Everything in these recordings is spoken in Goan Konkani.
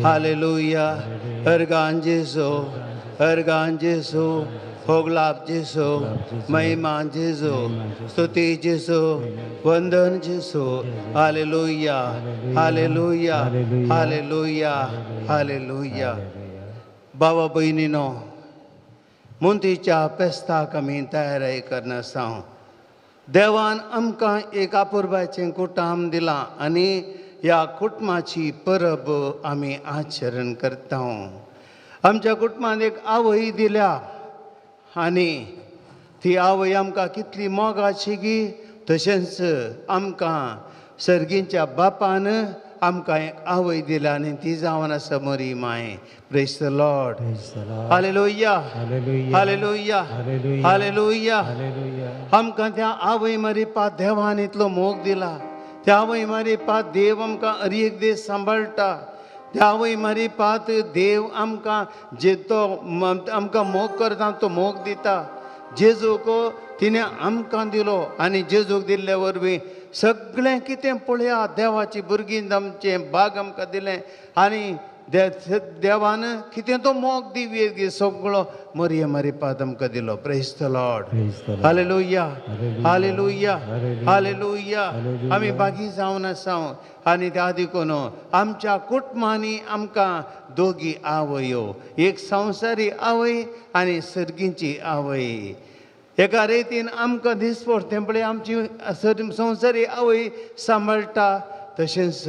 हालेलुया। अर्गान जेजू, अर्गान जेजू, होगलाप जेजू, महिमा जेजू, स्तुती जेजू, वंदन जेजू। Hallelujah, hallelujah, hallelujah, hallelujah. बाबा भयणीनो, मुंतीच्या पेस्ताक आमी तयारी करना। देवान आमकां एक आपुरबायचें कुटाम दिलां आनी ह्या कुटुंबाची परब आमी आचरण करता। आमच्या कुटुंबान एक आवय दिल्या आनी ती आवय आमकां कितली मोगाची गी, तशेंच आमकां सर्गीच्या बापान आमकां एक आवय दिल्या आनी ती जावन आसा मरी my. Praise the Lord. Hallelujah, hallelujah, hallelujah. आमकां त्या आवय मरी पात देवान इतलो मोग दिला। त्या आवय मारी पात देव आमकां हर एक दीस सांबाळटा। त्या आवय मारी पात देव आमकां जे तो आमकां मोग करता तो मोग दिता। जेजूक तिणें आमकां दिलो आनी जेजूक दिल्ले वरवीं सगळें कितें पळया देवाची भुरगीं आमचें बाग आमकां दिलें आनी देवान कितें तो मोग दिवये सगळो मरिये मारी पात आमकां दिलो। Praise the Lord. Hallelujah, hallelujah, hallelujah. आमी बागी जावन आसा आनी त्या देखून आमच्या कुटुंबांनी आमकां दोगी आवयो, एक संवसारी आवय आनी सर्गीची आवय। एका रितीन आमकां दिसपडटें पळय आमची संवसारी आवय सांबाळटा, तशेंच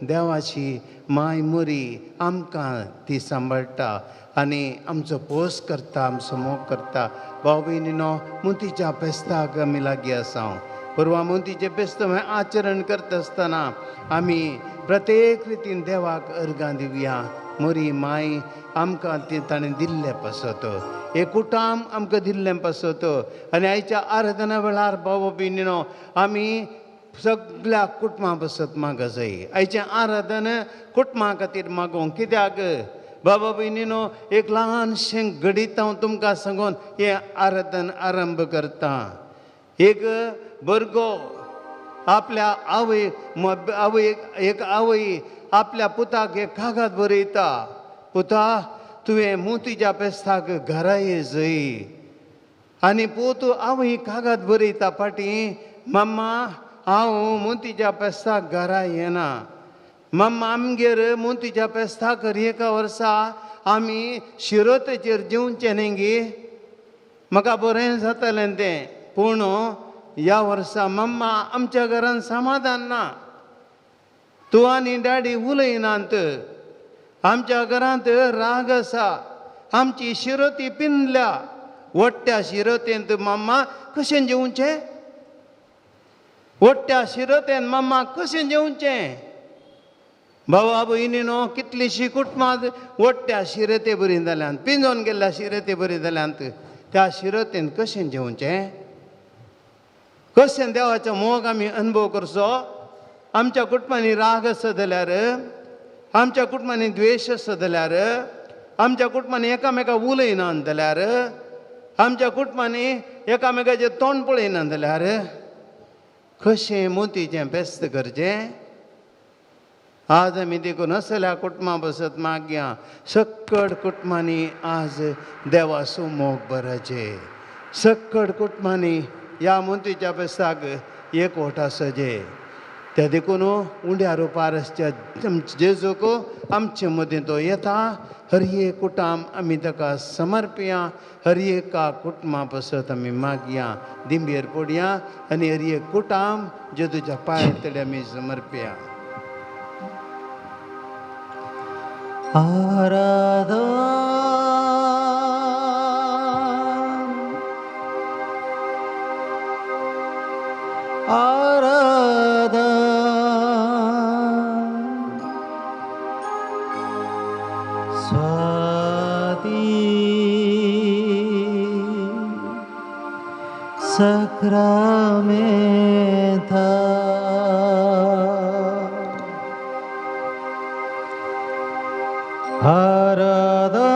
देवाची माय मोरी आमकां ती सांबाळटा आनी आमचो पोस करता, आमचो मोग करता। भाव भयणीनो, मुंतीच्या पेस्ताक आमी लागीं आसा। परवां मुंतीचें पेस्त हें आचरण करता आसतना आमी प्रत्येक रितीन देवाक अर्गां दिवया। मोरी माय आमकां ती ताणें दिल्लें पासत, एक कुटाम आमकां दिल्लें पासत। आनी आयच्या आराधना वेळार भाव भयणीनो आमी सगळ्या कुटुंबा पासत मागो जाय। आयचें आराधन कुटुंबा खातीर मागोवंक कित्याक बाबा भयणीनो, एक ल्हानशें घडीत हांव तुमकां सांगून हें आराधन आरंभ करता। एक भुरगो आपल्या आवय आवय एक आवय आपल्या पुताक एक कागद बरयता, पुता तुवें मुतीच्या पेस्ताक घरा ये जय। आनी पूत आवय कागद बरयता फाटीं, मम्मा हांव मुतीच्या पेस्ताक घरा येना। मम्मा आमगेर मुतीच्या पेस्ताक एका वर्सा आमी शिरोतेचेर जेवचें न्ही गी, म्हाका बरें जातलें तें, पूण ह्या वर्सा मम्मा आमच्या घरान समाधान ना, तूं आनी डॅडी उलयनात, आमच्या घरांत राग आसा, आमची शिरोती पिंदल्या, वट्ट्या शिरोतेंत मम्मा कशें जेवचें, वट्ट्या शिरोतेन मम्मा कशें जेवचें। बाबा भयणीनो, कितलींशीं कुटुंबां वट्ट्या शिरते बरी जाल्यांत, पिंजोन गेल्ल्या शिरते बरी जाल्यांत, त्या शिरतेन कशें जेवचें, कशें देवाचो मोग आमी अनुभव करचो। आमच्या कुटुंबांनी राग आसा जाल्यार, आमच्या कुटुंबांनी द्वेश आसा जाल्यार, आमच्या कुटुंबांनी एकामेका उलयना जाल्यार, आमच्या कुटुंबांनी एकामेकाचें तोंड पळयना जाल्यार कशें मोतीचें बेस्त करचें। आज आमी देखून असल्या कुटुंबा बसत मागया, सक्कड कुटुंबांनी आज देवाचो मोग बराचे, सक्कड कुटुंबांनी ह्या मोतीच्या बेस्ताक एकवट आसचे। त्या देखून उंड्या रुपार आसच्या जेजूक आमचे मदीं तो येता। हर एक कुटाम आमी ताका समर्पया, हर एका कुटुंबा पासत आमी मागया, दिंबेर पडया आनी हर एक कुटाम जेजूच्या पांय तडे आमी समर्पया। आराधना आराधना स्वाती सक्रामेंता आराधना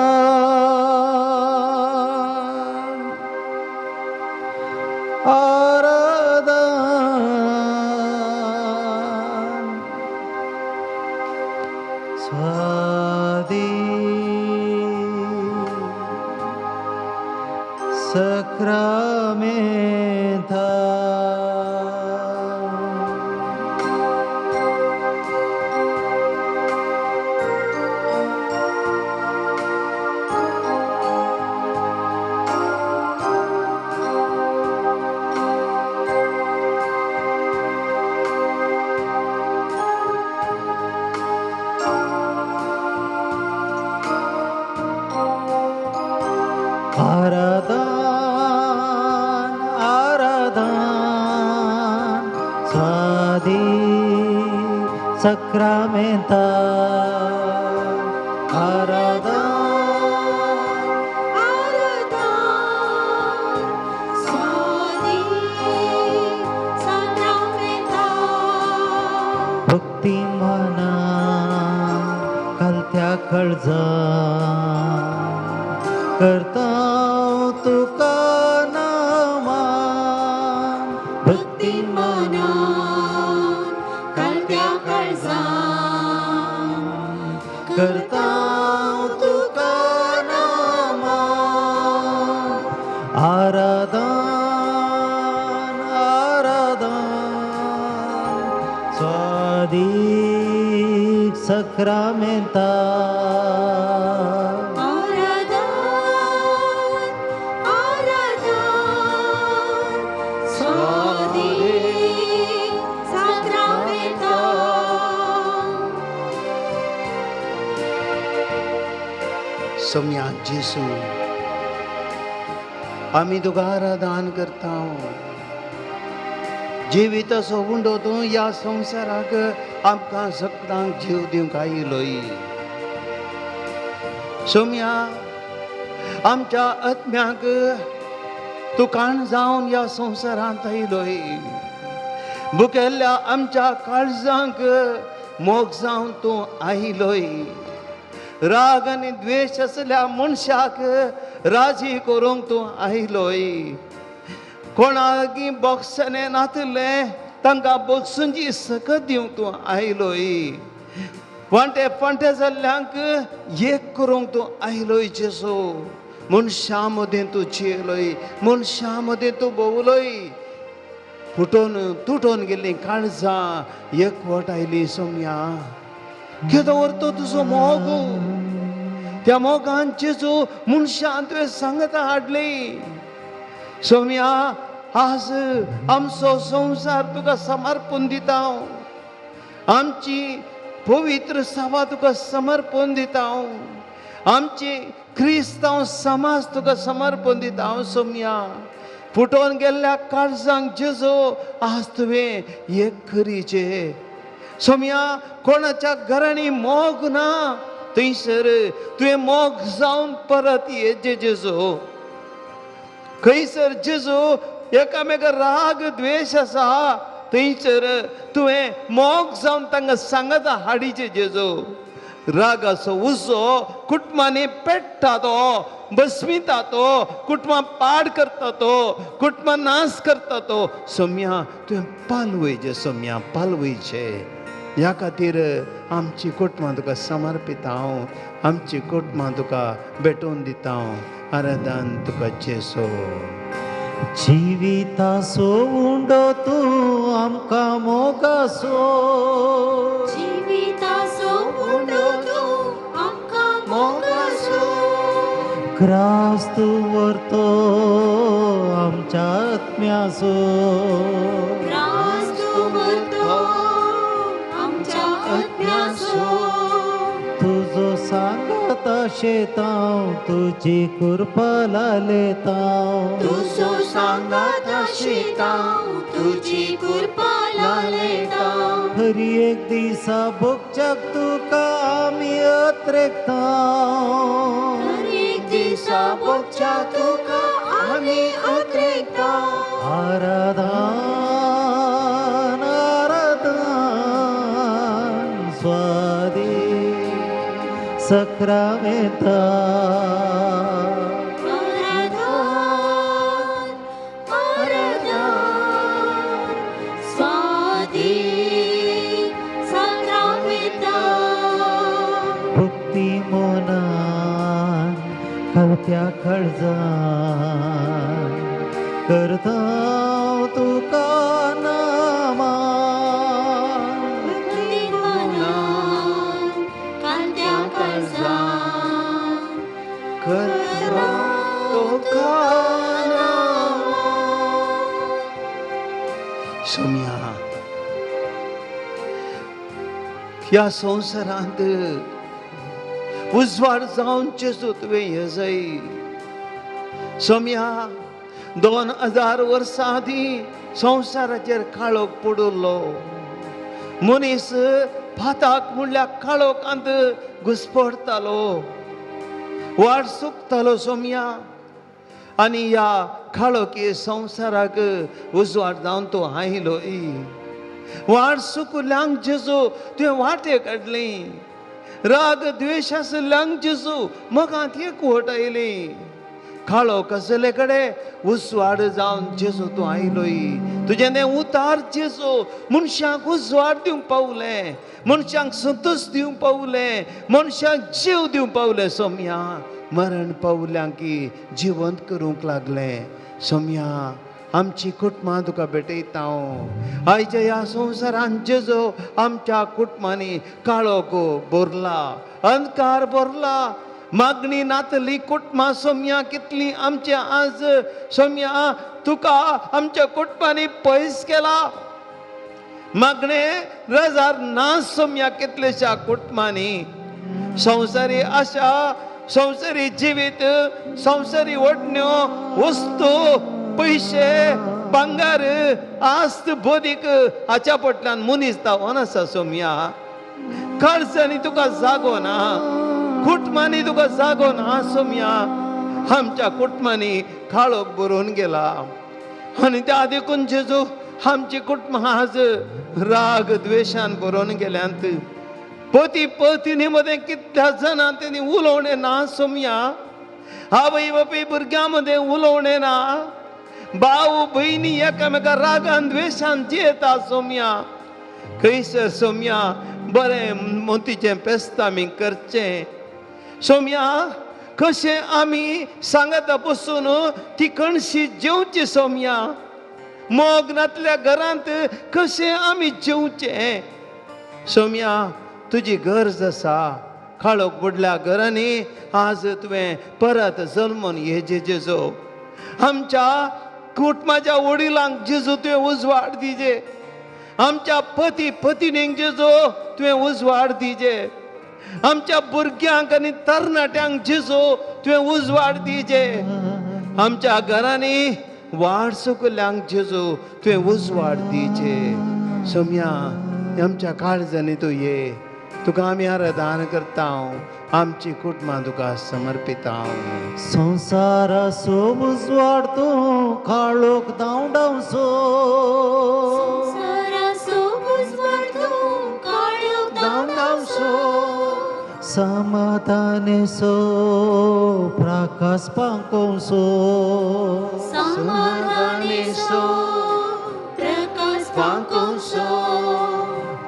आराधना स्वाती आराधन आराधन स्वादी सक्रामेंता आराधन आराधन स्वादी साक्रामेंता भक्ती मना कलत्या कळजा करता तुका नामान भक्ती मनान कलत्या काळजान करता तुका नामान आराधन आराधन स्वादीक सक्रामेंता आराधन आराधन स्वादी साक्रामेंता सोम्या जेसू आमी तुका आराधन करता. जिवीत असो उंडो तूं ह्या संवसाराक आमकां सगळ्यांक जीव दिवंक आयलोय. सोम्या आमच्या आत्म्याक तूं काण जावन ह्या संवसारांत आयलोय. बुकेल्ल्या आमच्या काळजांक मोग जावन तूं आयलोय. राग आनी द्वेश आसल्या मनशाक राजी करूंक तूं आयलोय. कोणागी बोगसणे नातलें तांकां बोगसूंची सकत दिवंक तूं आयलोय. वांटे फांटे जाल्ल्यांक एक करूंक तूं आयलोय जेसू. मनशां मदें तूं जियेलोय, मनशां मदें तूं भोंवलोय. फुटोन तुटोन गेल्लीं काळजां एकवट आयली सोम्या. केदो व्हरतो तुजो मोग, त्या मोगान जेजू मनशान तुवें सांगता हाडली. सोम्या आज आमचो संवसार तुका समर्पण दिता. आमची पवित्र सभा तुका समर्पण दिता. आमची क्रिस्तांव समाज तुका समर्पण दिता. सोम्या फुटोवन गेल्ल्या काळजांक जेजू आज तुवें एक करीचे. सोम्या कोणाच्या घरांनी मोग ना थंयसर तुवें मोग जावन परत येजे जेजू. खंयसर जेजू एकामेका राग द्वेश आसा थंयसर तुवें मोग जावन तांकां सांगता हाडीचे जेजू. रागाचो उजो कुटुंबांनी पेट्टा तो, बसमिता तो, कुटुंबां पाड करता तो, कुटुंबां नाश करता तो. सोम्या तुवें पालवयचे सोम्या पालवयचे. ह्या खातीर आमची कुटुंबां तुका समर्पिता हांव, आमची कुटुंबां तुका भेटोवन दिता हांव. आराधन तुका जेसो. जिवितासो उंडो तूं आमकां मोगासो जिवितासो उंडो तूं आमकां मोगासो क्रास तूं व्हरतो आमच्या आत्म्यासो क्रास तूं व्हरतो आमच्या आत्म्यासो तुजो सांगता शेतांव तुजी कृपा लालेतांव तुजो सांगाता शेतांव तुजी कृपा लालेतांव हरी एक दिसा भोगच्याक तुका आमी अत्रेकतांव हर एक दिसा भोगच्या तुका आमी अत्रेकतांव आराधन आराधन स्वादी सक्रामेंता आराधन आराधन स्वादी सक्रामेंता भक्ती मोनान कलत्या कळजान करता सोम्या ह्या संवसारांत उजवाड जावन जेजू तुवें येजय. सोम्या 2000 वर्सां आदीं संवसाराचेर काळोख पडिल्लो. मनीस फाताक म्हणल्यार काळोखांत घुसपडटालो, वाट चुकतालो सोम्या. आनी ह्या काळोखी संवसाराक उजवाड जावन तूं आयलो. वाट चुकल्यांक जेजू तुवें वाटे काडली. राग द्वेश आशिल्ल्यांक जेजू मोगांत एकवट आयली. काळोख आशिल्ले कडेन उजवाड जावन जेजू तूं आयलोय. तुजें तें उतार जेजू मनशांक उजवाड दिवंक पावलें, मनशांक संतोश दिवंक पावलें, मनशांक जीव दिवंक पावलें. सोम्या मरण पावल्यांक जिवंत करूंक लागलें. सोम्या आमची कुटुंबां तुका भेटयता हांव. आयच्या ह्या संवसारांत जेजू आमच्या कुटुंबांनी काळोख भरला, अंधकार भरला. मागणी नातली कुटुंबां सोम्या कितली आमच्या आज सोम्या तुका आमच्या कुटुंबांनी पयस केला. मागणे रजार ना सोम्या कितलेश्या कुटुंबांनी. संवसारी आशा, संवसारी जिवीत, संवसारी ओडण्यो, वस्तू, पयशे, भांगर, आस्त, बोदीक हाच्या फाटल्यान मनीस धांवन आसा सोम्या. खर्चांनी तुका जागो ना, कुटुंबांनी तुका जागो ना सोम्या. आमच्या कुटुंबांनी काळोख भरून गेला आनी त्या देखून जेजू आमची कुटुंबां आज राग द्वेशान भरून गेल्यांत. पती पतिनी मदें कितल्या जाणां तेणी उलोवणें ना सोम्या. आवय बापूय भुरग्यां मदें उलोवणें ना. भाव भयणी एकामेका रागान द्वेशान जियेता सोम्या. खंयसर सोम्या बरें मोतीचें पेस्त आमी करचें सोम्या. कशें आमी सांगाता बसून ती कणशी जेवची सोम्या. मोग नातल्या घरांत कशें आमी जेवचें सोम्या. तुजी गरज आसा. काळोख बुडल्या घरांनी आज तुवें परत जल्मून ये जेजू. आमच्या कुटुंबाच्या वडिलांक जेजू तुवें उजवाड दिजे. आमच्या पती पतिनींक जेजू तुवें उजवाड दिजे. आमच्या भुरग्यांक आनी तरणाट्यांक जेजू तुवें उजवाड दिजे. आमच्या घरांनी वाड चुकल्यांक जेजू तुवें उजवाड दिजे. सोम्या आमच्या काळजांनी तूं ये. तुका आमी आराधना करता, आमची कुटुंबां तुका समर्पिता. संवसाराचो उजवाड तूं काळोख धांवडावचो. समाधानेचो प्रकाश पांकोवचो. समाधानेचो प्रकाश पांकोवचो.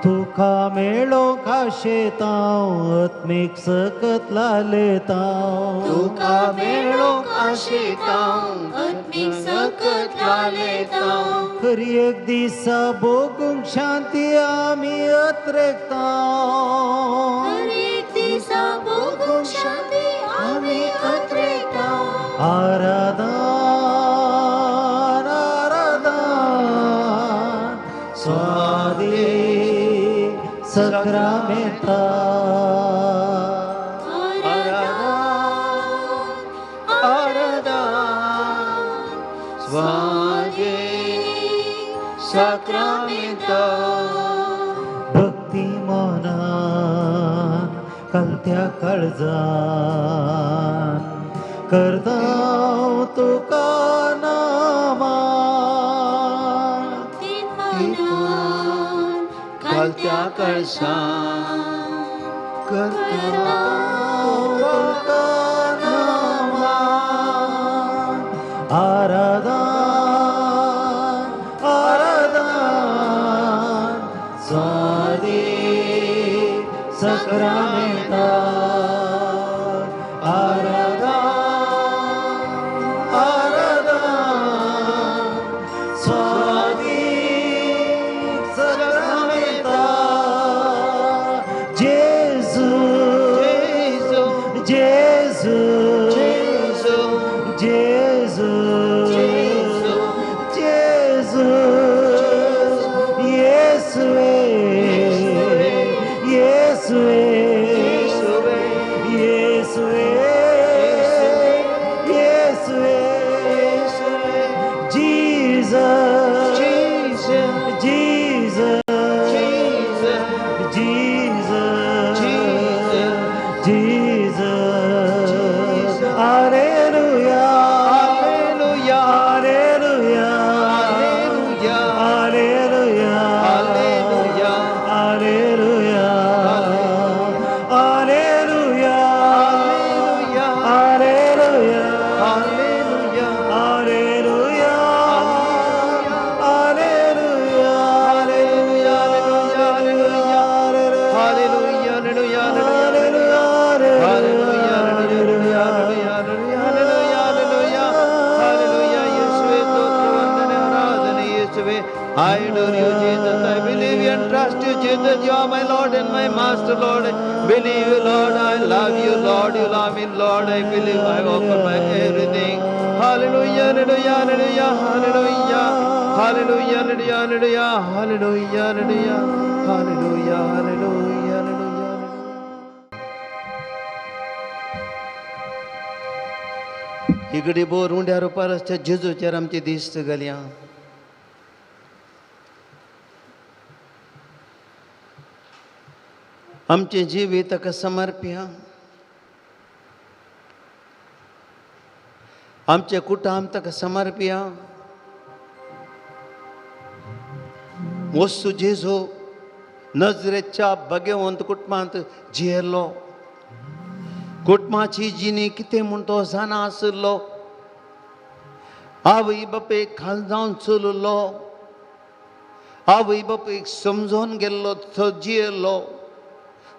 तुका मेळोंक आशेतां, आत्मीक सकत लालेतां. तुका मेळोंक आशेतां, आत्मीक सकत लालेतां. हर एक दिसा भोगूंक शांती आमी अत्रेकतां. हर एक दिसा भोगूंक शांती आमी अत्रेकतां. आराधन आराधन स्वादे सक्रामेंता. आराधन आराधन स्वादे सक्रामेंता. भक्ती मनान कलत्या काळजान करतां तुका नामान. भक्ती मनान कलत्या काळजान करतां तुका नामान. आराधन आराधन स्वादे सक्रामेंता. आराधन आराधन स्वादे सक्रामेंता. जेजू जेजू जेजू जेजू जेजू I adore you, Jesus. I believe you and trust you, Jesus. You are my Lord and my Master, Lord. I believe you, Lord. I love you, Lord. You love me, Lord. I believe I offer my everything. Hallelujah, hallelujah, hallelujah, hallelujah. Hallelujah, hallelujah, hallelujah, hallelujah, hallelujah, hallelujah, hallelujah, hallelujah. इकडे बोर उंड्या रुपार आसच्या जेजूचेर आमची दिश्ट घालया. आमचें जिवीत ताका समर्प्या. आमचें कुटुंब ताका समर्प्या. वस्तू जेजू नजरेच्या बगेवंत कुटुंबांत जियेलो. कुटुंबाची जिणी कितें म्हूण तो जाणा आशिल्लो. आवय बापायक खाल जावन चललो. आवय बापायक समजोन गेल्लो, तो जियेलो.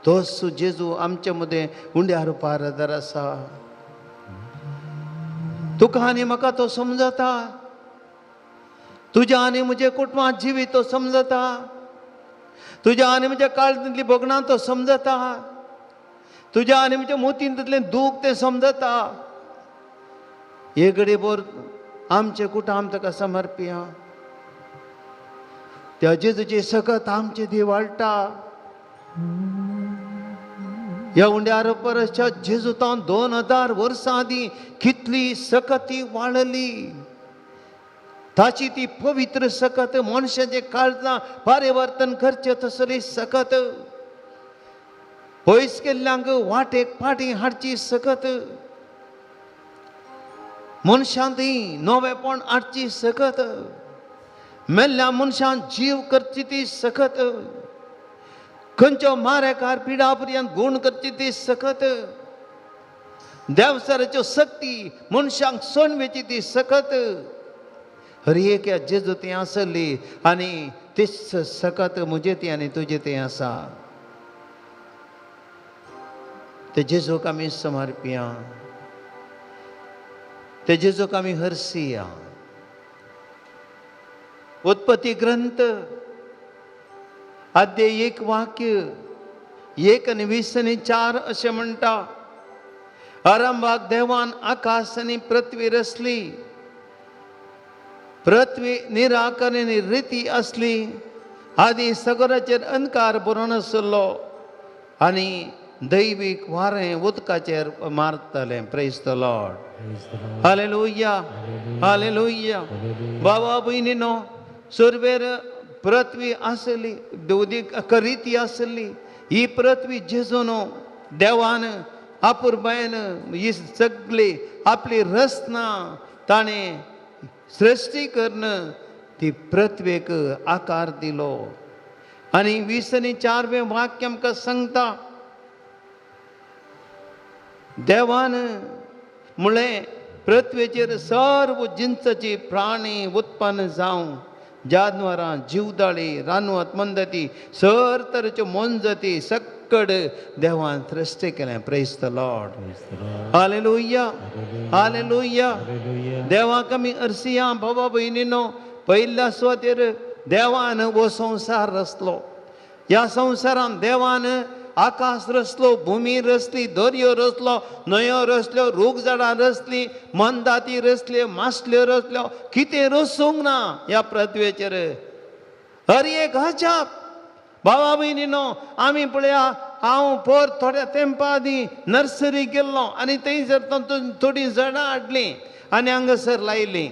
तोच जेजू आमचे मदें उंड्या रुपार आदार आसा. तुका आनी म्हाका तो समजता. तुज्या आनी म्हज्या कुटुंबांत जिवीत तो समजता. तुज्या आनी म्हज्या काळजांतली भोगणां तो समजता. तुज्या आनी म्हज्या मोतींतलें दूख तें समजता. हे घडये आमचें कुटुंब ताका समर्प्या. त्या जेजूची सकत आमचे दी वाडटा. ह्या उंड्या परसच्या जेजूतान 2000 वर्सां आदीं कितली सकती वाडली. ताची ती पवित्र सकत मनशाचें काळजां परिवर्तन करचें तसली सकत. पयस केल्ल्यांक वाटेक फाटीं हाडची सकत. मनशांत नवेपण हाडची सकत. मेल्ल्या मनशान जीव करची ती सकत. खंयचो मारेकार पिडा पर्यंत गूण करची ती सकत. देवसाराच्यो शक्ती मनशांक सोणवेची ती सकत. हर एक ह्या जेजू ती आसली आनी तीच सकत म्हजे ती आनी तुजे ती आसा. ते जेजूक आमी समर्प्या. ते जेजूक आमी हरसिया. उत्पत्ती ग्रंथ अध्याय 1 वाक्य 1 आनी 20 आनी 4 अशें म्हणटा. आरंभाक देवान आकाश आनी पृथ्वी रचली. पृथ्वी निराकार आनी रिती आसली. आदी सगळ्याचेर अंधकार भरून आसलो आनी दैवीक वारें उदकाचेर मारतालें. Praise the Lord. Hallelujah, hallelujah. बाबा भयणीनो, सुरवेर पृथ्वी आसली, उदीक करिती आसली. ही पृथ्वी जेजून देवान अपुरबायन ही सगळी आपली रचना ताणें सृश्टी करून ती पृथ्वेक आकार दिलो. आनी 20 आनी 4वें वाक्य आमकां सांगता, देवान म्हळें पृथ्वेचेर सर्व जिन्साची प्राणी उत्पन्न जावं, जानवरां, जिवदाळी, रानवत मंदती, सर तरेच्यो मोनजाती सक्कड देवान सृश्टी केलें. Praise the Lord. Hallelujah, hallelujah. देवाक आमी अरसिया. बाबा भयणीनो, पयल्या सुवातेर देवान हो संवसार रचलो. ह्या संवसारान देवान आकाश रचलो, भुमी रचली, दर्यो रचलो, न्हंयो रचल्यो, रूख झाडां रचली, मनदाती रचल्यो, मासल्यो रचल्यो. कितें रचूंक ना ह्या पृथ्वेचेर. हर एक अजाप. बाबा भयणीनो, आमी पळया, हांव पोर थोड्या तेंपा आदीं नर्सरी गेल्लो आनी थंयसर थोडीं झाडां हाडलीं आनी हांगासर लायलीं.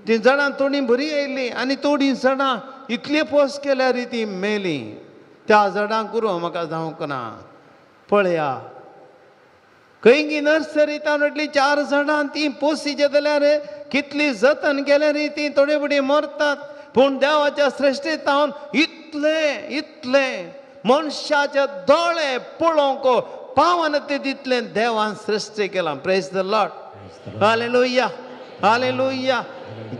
तीं झाडां थोडीं बरीं आयलीं आनी थोडीं झाडां इतली पोस केल्यार तीं मेलीं. त्या झाडांक कुरू म्हाका जावंक ना. पळया, खंय नर्सरींत हाडली 4 झाडां, तीं पोसीचे जाल्यार कितली जतन केल्यार तीं थोडे फुडें मरतात. पूण देवाच्या सृश्टींत इतलें इतलें मनशाचे दोळे पळोवंक पावना ते तितलें देवान सृश्टी केलां. Praise the Lord. Hallelujah, hallelujah.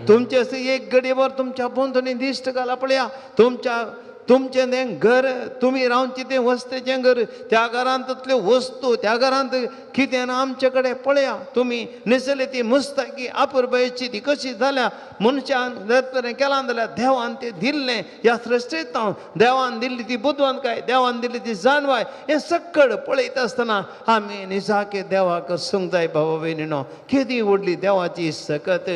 तुमचे एक घडयेभर तुमच्या भोंवतणी दिश्ट घाला. पळया, तुमच्या तुमचें तें घर, तुमी रावचें तें वस्तेचें घर, त्या घरांतल्यो वस्तू, त्या घरांत कितें ना आमचे कडेन पळया. तुमी न्हेसले ती मुस्ताकी आपुरबायेची ती कशी जाल्या. मनशान जर तरेन केलां जाल्यार देवान तें दिल्लें ह्या सृश्टींत देवान दिल्ली ती बुदवंतकाय, देवान दिल्ली ती जाणवाय, हें सकळ पळयता आसतना आमी निजाके देवाक आसूंक जाय. बाबा भयणीनो, केदी व्हडली देवाची सकत.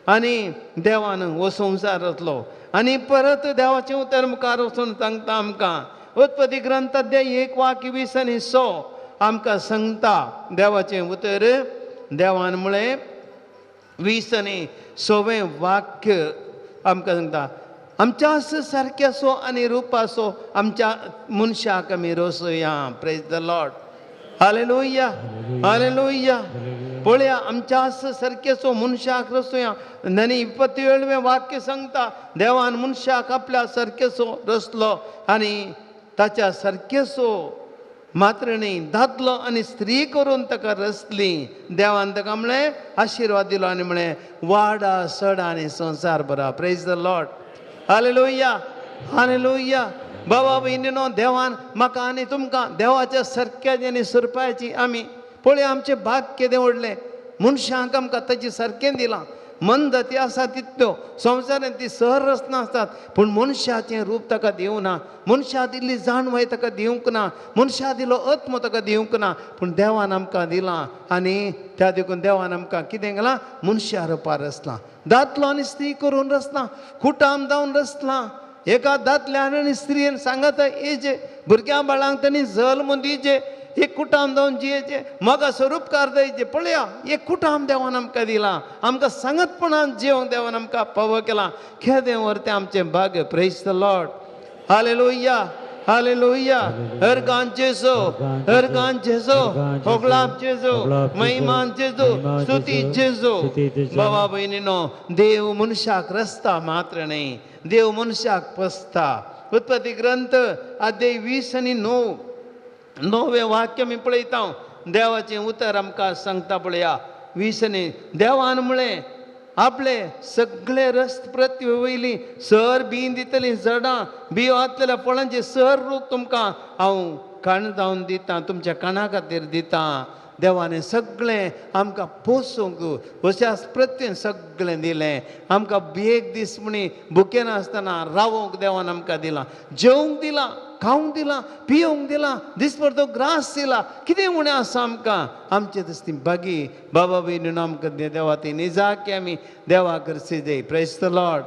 आनी देवान हो संवसार रचलो. आनी परत देवाचें उतर मुखार वचून सांगता आमकां, उत्पत्ती ग्रंथ अध्याय 1 वाक्य 20 आनी 100 आमकां सांगता देवाचें उतर. देवान म्हळें, 20 आनी 100वें वाक्य आमकां सांगता, आमच्या सारक्यासो आनी रुपासो आमच्या मनशाक आमी रचोया. Praise the Lord, hallelujah, hallelujah. पळया, आमच्या सारकेचो मनशाक रचोया. आनी 27वें वाक्य सांगता, देवान मनशाक आपल्या सारकेचो रचलो आनी ताच्या सारकेचो मात्र न्ही दादलो आनी स्त्री करून ताका रचली. देवान ताका म्हळें आशिर्वाद दिलो आनी म्हळें वाडा सडा आनी संवसार बरा. Praise the Lord, hallelujah, hallelujah. बाबा भयणीनो, देवान म्हाका आनी तुमकां देवाच्या सारक्याची आनी सुरपाची आमी पळय आमचें भाग केदें व्हडलें. मनशांक आमकां ताचें सारकें दिलां. मनजाती आसा तितल्यो संवसारांत ती सर रचना आसतात, पूण मनशाचें रूप ताका दिवंक ना, मनशा दिल्ली जाणवाय ताका दिवंक ना, मनशा दिलो आत्मो ताका दिवंक ना, पूण देवान आमकां दिलां. आनी त्या देखून देवान आमकां कितें केलां, मनशा रुपार रचलां, दादलो आनी स्त्री करून रचलां, कुटाम जावन रचलां. एका दादल्यान आनी स्त्रियेन सांगत येचे, भुरग्यां बाळांक तांणी जल्म दिवचें, एक कुटाम जावन जियेचें, मोगा स्वरूपकार जायचें. पळया, एक कुटाम देवान आमकां दिलां, आमकां सांगतपणान जिवंक देवान आमकां पावो केलां. केदें व्हर तें आमचें भाग्य. Praise the Lord, hallelujah, hallelujah. हरगान जेजो, हरगान जेजो, होगलाप जेजो, महिमान जेजो, स्तुती जेजो. बाबा भयणीनो, देव मनशाक रस्ता मात्र न्ही, देव मनशाक पसता. उत्पत्ती ग्रंथ अध्याय 20 आनी 9 9वें वाक्य आमी पळयता. देवाचें उतर आमकां सांगता पळया. 20 आनी देवान म्हळें, आपले सगळे रस्त पृथ्वी वयली सर बी दितली झाडां बी वातलेल्या फळांचे सर रूख तुमकां हांव खाण जावन दितां, तुमच्या खाणा खातीर दितां. देवान सगळें आमकां पोसूंक अश्या पृथ्वीन सगळें दिलें. आमकां एक दीस म्हणी भुकेन आसतना रावोंक देवान आमकां दिलां, जेवंक दिलां, खावंक दिलां, पिवंक दिलां, दिसभर तो ग्रास दिला. कितें उणें आसा आमकां? आमचे तसली बागी बाबा भयणीनो आमकां देवा ती निजाकी आमी देवा करची जाय. Praise the Lord,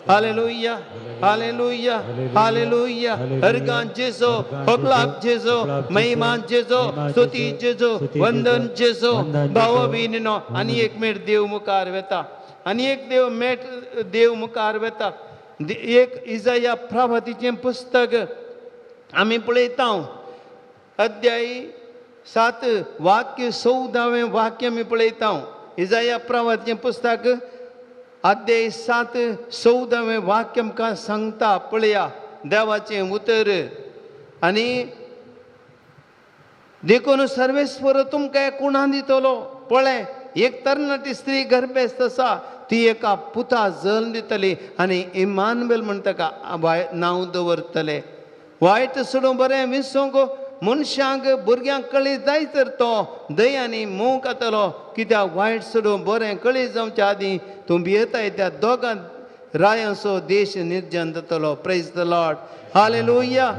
hallelujah, hallelujah, hallelujah. हरगान जेजो, होगलाप जेजो, महिमान जेजो, स्तुती जेजो, वंदन जेजो. भावा भयणीनो, आनी एक मेट देव मुखार वेता, आनी एक देव मेट देव मुखार वेता. एक इजाया प्रभातीचें पुस्तक आमी पळयता, अध्याय 7 वाक्य 14वें वाक्य आमी पळयता. इजाया प्रभातीचें पुस्तक अध्याय 7 14वें वाक्य आमकां सांगता. पळया देवाचें उतर. आनी देखून सर्वेस्वर तुमकां कोणा दितलो. पळय, एक तरणाटी स्त्री गर्भेस्त आसा, ती एका पुता जल्म दितली आनी इमानुएल म्हण ताका नांव दवरतले. वायट सोडून बरें विसूंक मनशांक भुरग्यांक कळी जाय तर तो दयांनी मोव खातलो. कित्याक वायट सोडून बरें कळी जावच्या आदीं तूं भियेताय त्या दोगां रायांचो देश निर्जन जातलो. Praise the Lord, hallelujah.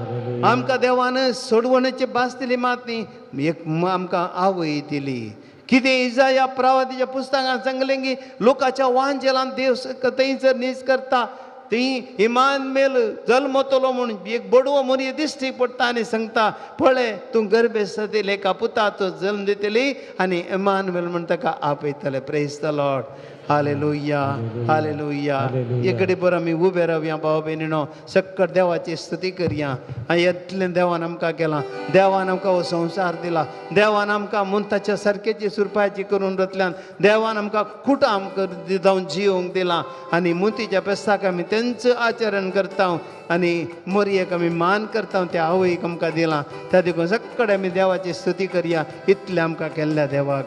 आमकां देवान सोडवणेची भास दिली मात न्ही, एक आमकां आवय दिली. कितें इजाया प्रवादीच्या पुस्तकान सांगलें की लोकांच्या वांजेलान देव थंयसर नीज करता, ती इमानुएल जल्मतलो म्हूण एक बडवो मरी दिश्टी पडटा आनी सांगता, पळय तूं गर्भेस्त एका पुताचो जल्म दितली आनी इमानुएल म्हूण ताका आपयतले. Praise the Lord, hallelujah, hallelujah. एकडे बरो आमी उबे रावया भाव भयणीनो, सक्कड देवाची स्तुती करया. आनी इतलें देवान आमकां केलां, देवान आमकां हो संवसार दिला, देवान आमकां म्हूण ताच्या सारकेची सुरपाची करून रतल्यान देवान आमकां कुटां आमकां जावन जिवंक दिलां. आनी मुतीच्या पेस्ताक आमी तेंच आचरण करता आनी मोरयेक आमी मान करता, त्या आवयक आमकां दिलां. त्या देखून सक्कड आमी देवाची स्तुती करया इतलें आमकां केल्ल्या देवाक.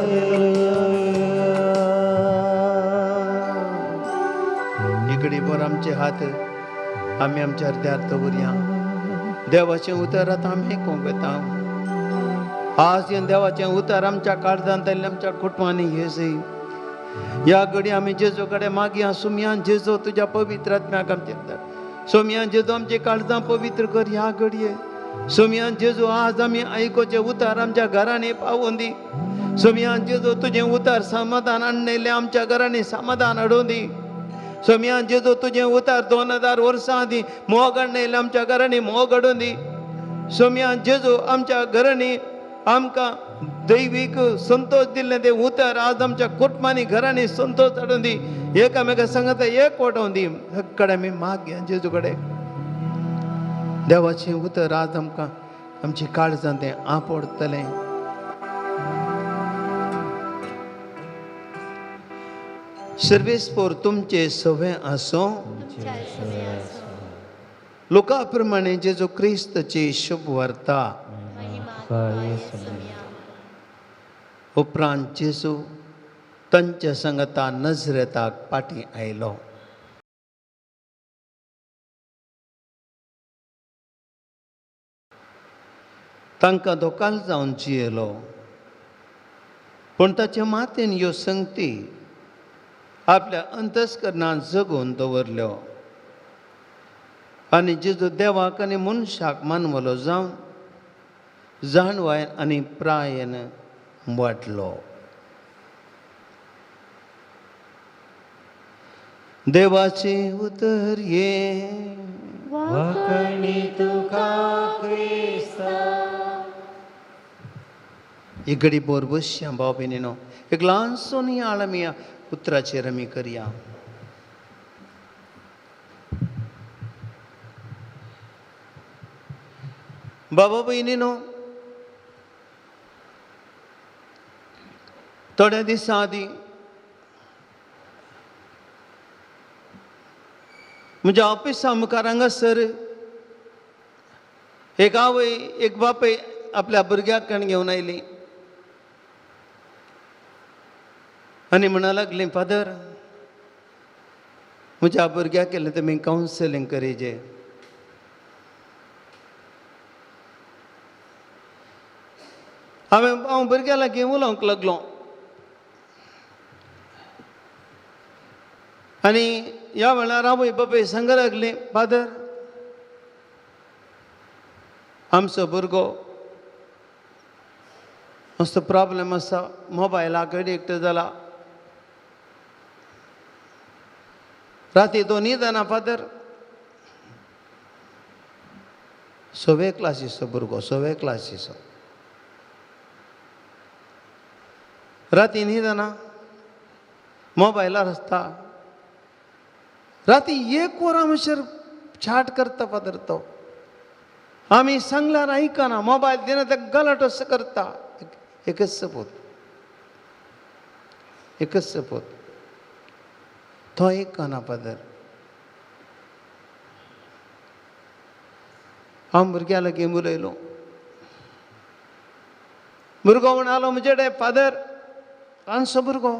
घडी भर आमचे हात आमी आमच्या अर्द्यार दवरया. देवाचें उतर आतां आमी आयकूंक वेता. आज हें देवाचें उतर आमच्या काळजांत आयिल्लें आमच्या कुटुंबांनी येजय. ह्या घडी आमी जेजू कडेन मागया, सोमयान जेजू तुज्या पवित्र आत्म्याक आमचे सोमयान जेजू आमची काळजां पवित्र कर. ह्या घडये सोमयान जेजू आज आमी आयकुचें उतर आमच्या घरांनी पावोवन दी. सोमयान जेजू तुजें उतर समाधान हाडलें आमच्या घरांनी समाधान हाडून दी. सोमयान जेजू तुजें उतर 2000 वर्सां आदीं मोग हाडलें आमच्या घरांनी मोग हाडून दी. सोमयान जेजू आमच्या घरांनी आमकां दैवीक संतोष दिल्लें तें उतर आज आमच्या कुटुंबांनी घरांनी संतोष हाडून दी. एकामेका सांगता एक वाटोवन दी. कडेन आमी मागया जेजू कडेन. देवाचें उतर आज आमकां आमची काळजां तें आपडतलें. सर्वेस्पोर तुमचे सवे आसूं. लोका प्रमाणे जेजू क्रिस्तची शुभ वार्ता. उपरांत जेजू तांच्या संगता नजरेताक पाटी आयलो. तांकां धोकाल जावन जियेलो, पूण ताचे मातेन ह्यो संगती आपल्या अंतस्करणान जगोवन दवरल्यो आनी जेजू देवाक आनी मनशाक मानवलो जावन जाणवायन आनी प्रायेन वाडलो. देवाचें उतर हें. वाकणी तुका क्रिस्ता. एक घडी बोर बसया भाव भयणीनो, एक ल्हानसो नियाळ आमी उतराचेर आमी करया. बाबा भयणीनो, थोड्या दिसां आदीं म्हज्या ऑफिसा मुखार हांगासर एक आवय एक बापूय आपल्या भुरग्याक कण घेवन आयली आनी म्हणा लागली, फादर म्हज्या भुरग्याक केलें तुमी कावन्सिलींग करीजे. हांव भुरग्या लागीं उलोवंक लागलो आनी ह्या वेळार आवय बापूय सांग लागली, फादर आमचो भुरगो मस्त प्रॉब्लम आसा, मोबायलाक एडिक्ट जाला, राती तो न्हिदना फादर. सवे क्लासीचो भुरगो, सवे क्लासीचो, राती न्हिदना, मोबायलार आसता, राती एक वरां म्हणसर चाट करता फादर तो. आमी सांगल्यार आयकना, मोबायल दिना ते गलट असो करता. एकच सपोत, एकच सपोत तो आयकना फादर. हांव भुरग्या लागीं उलयलो. भुरगो म्हणालो म्हजे कडेन, फादर ल्हानसो भुरगो.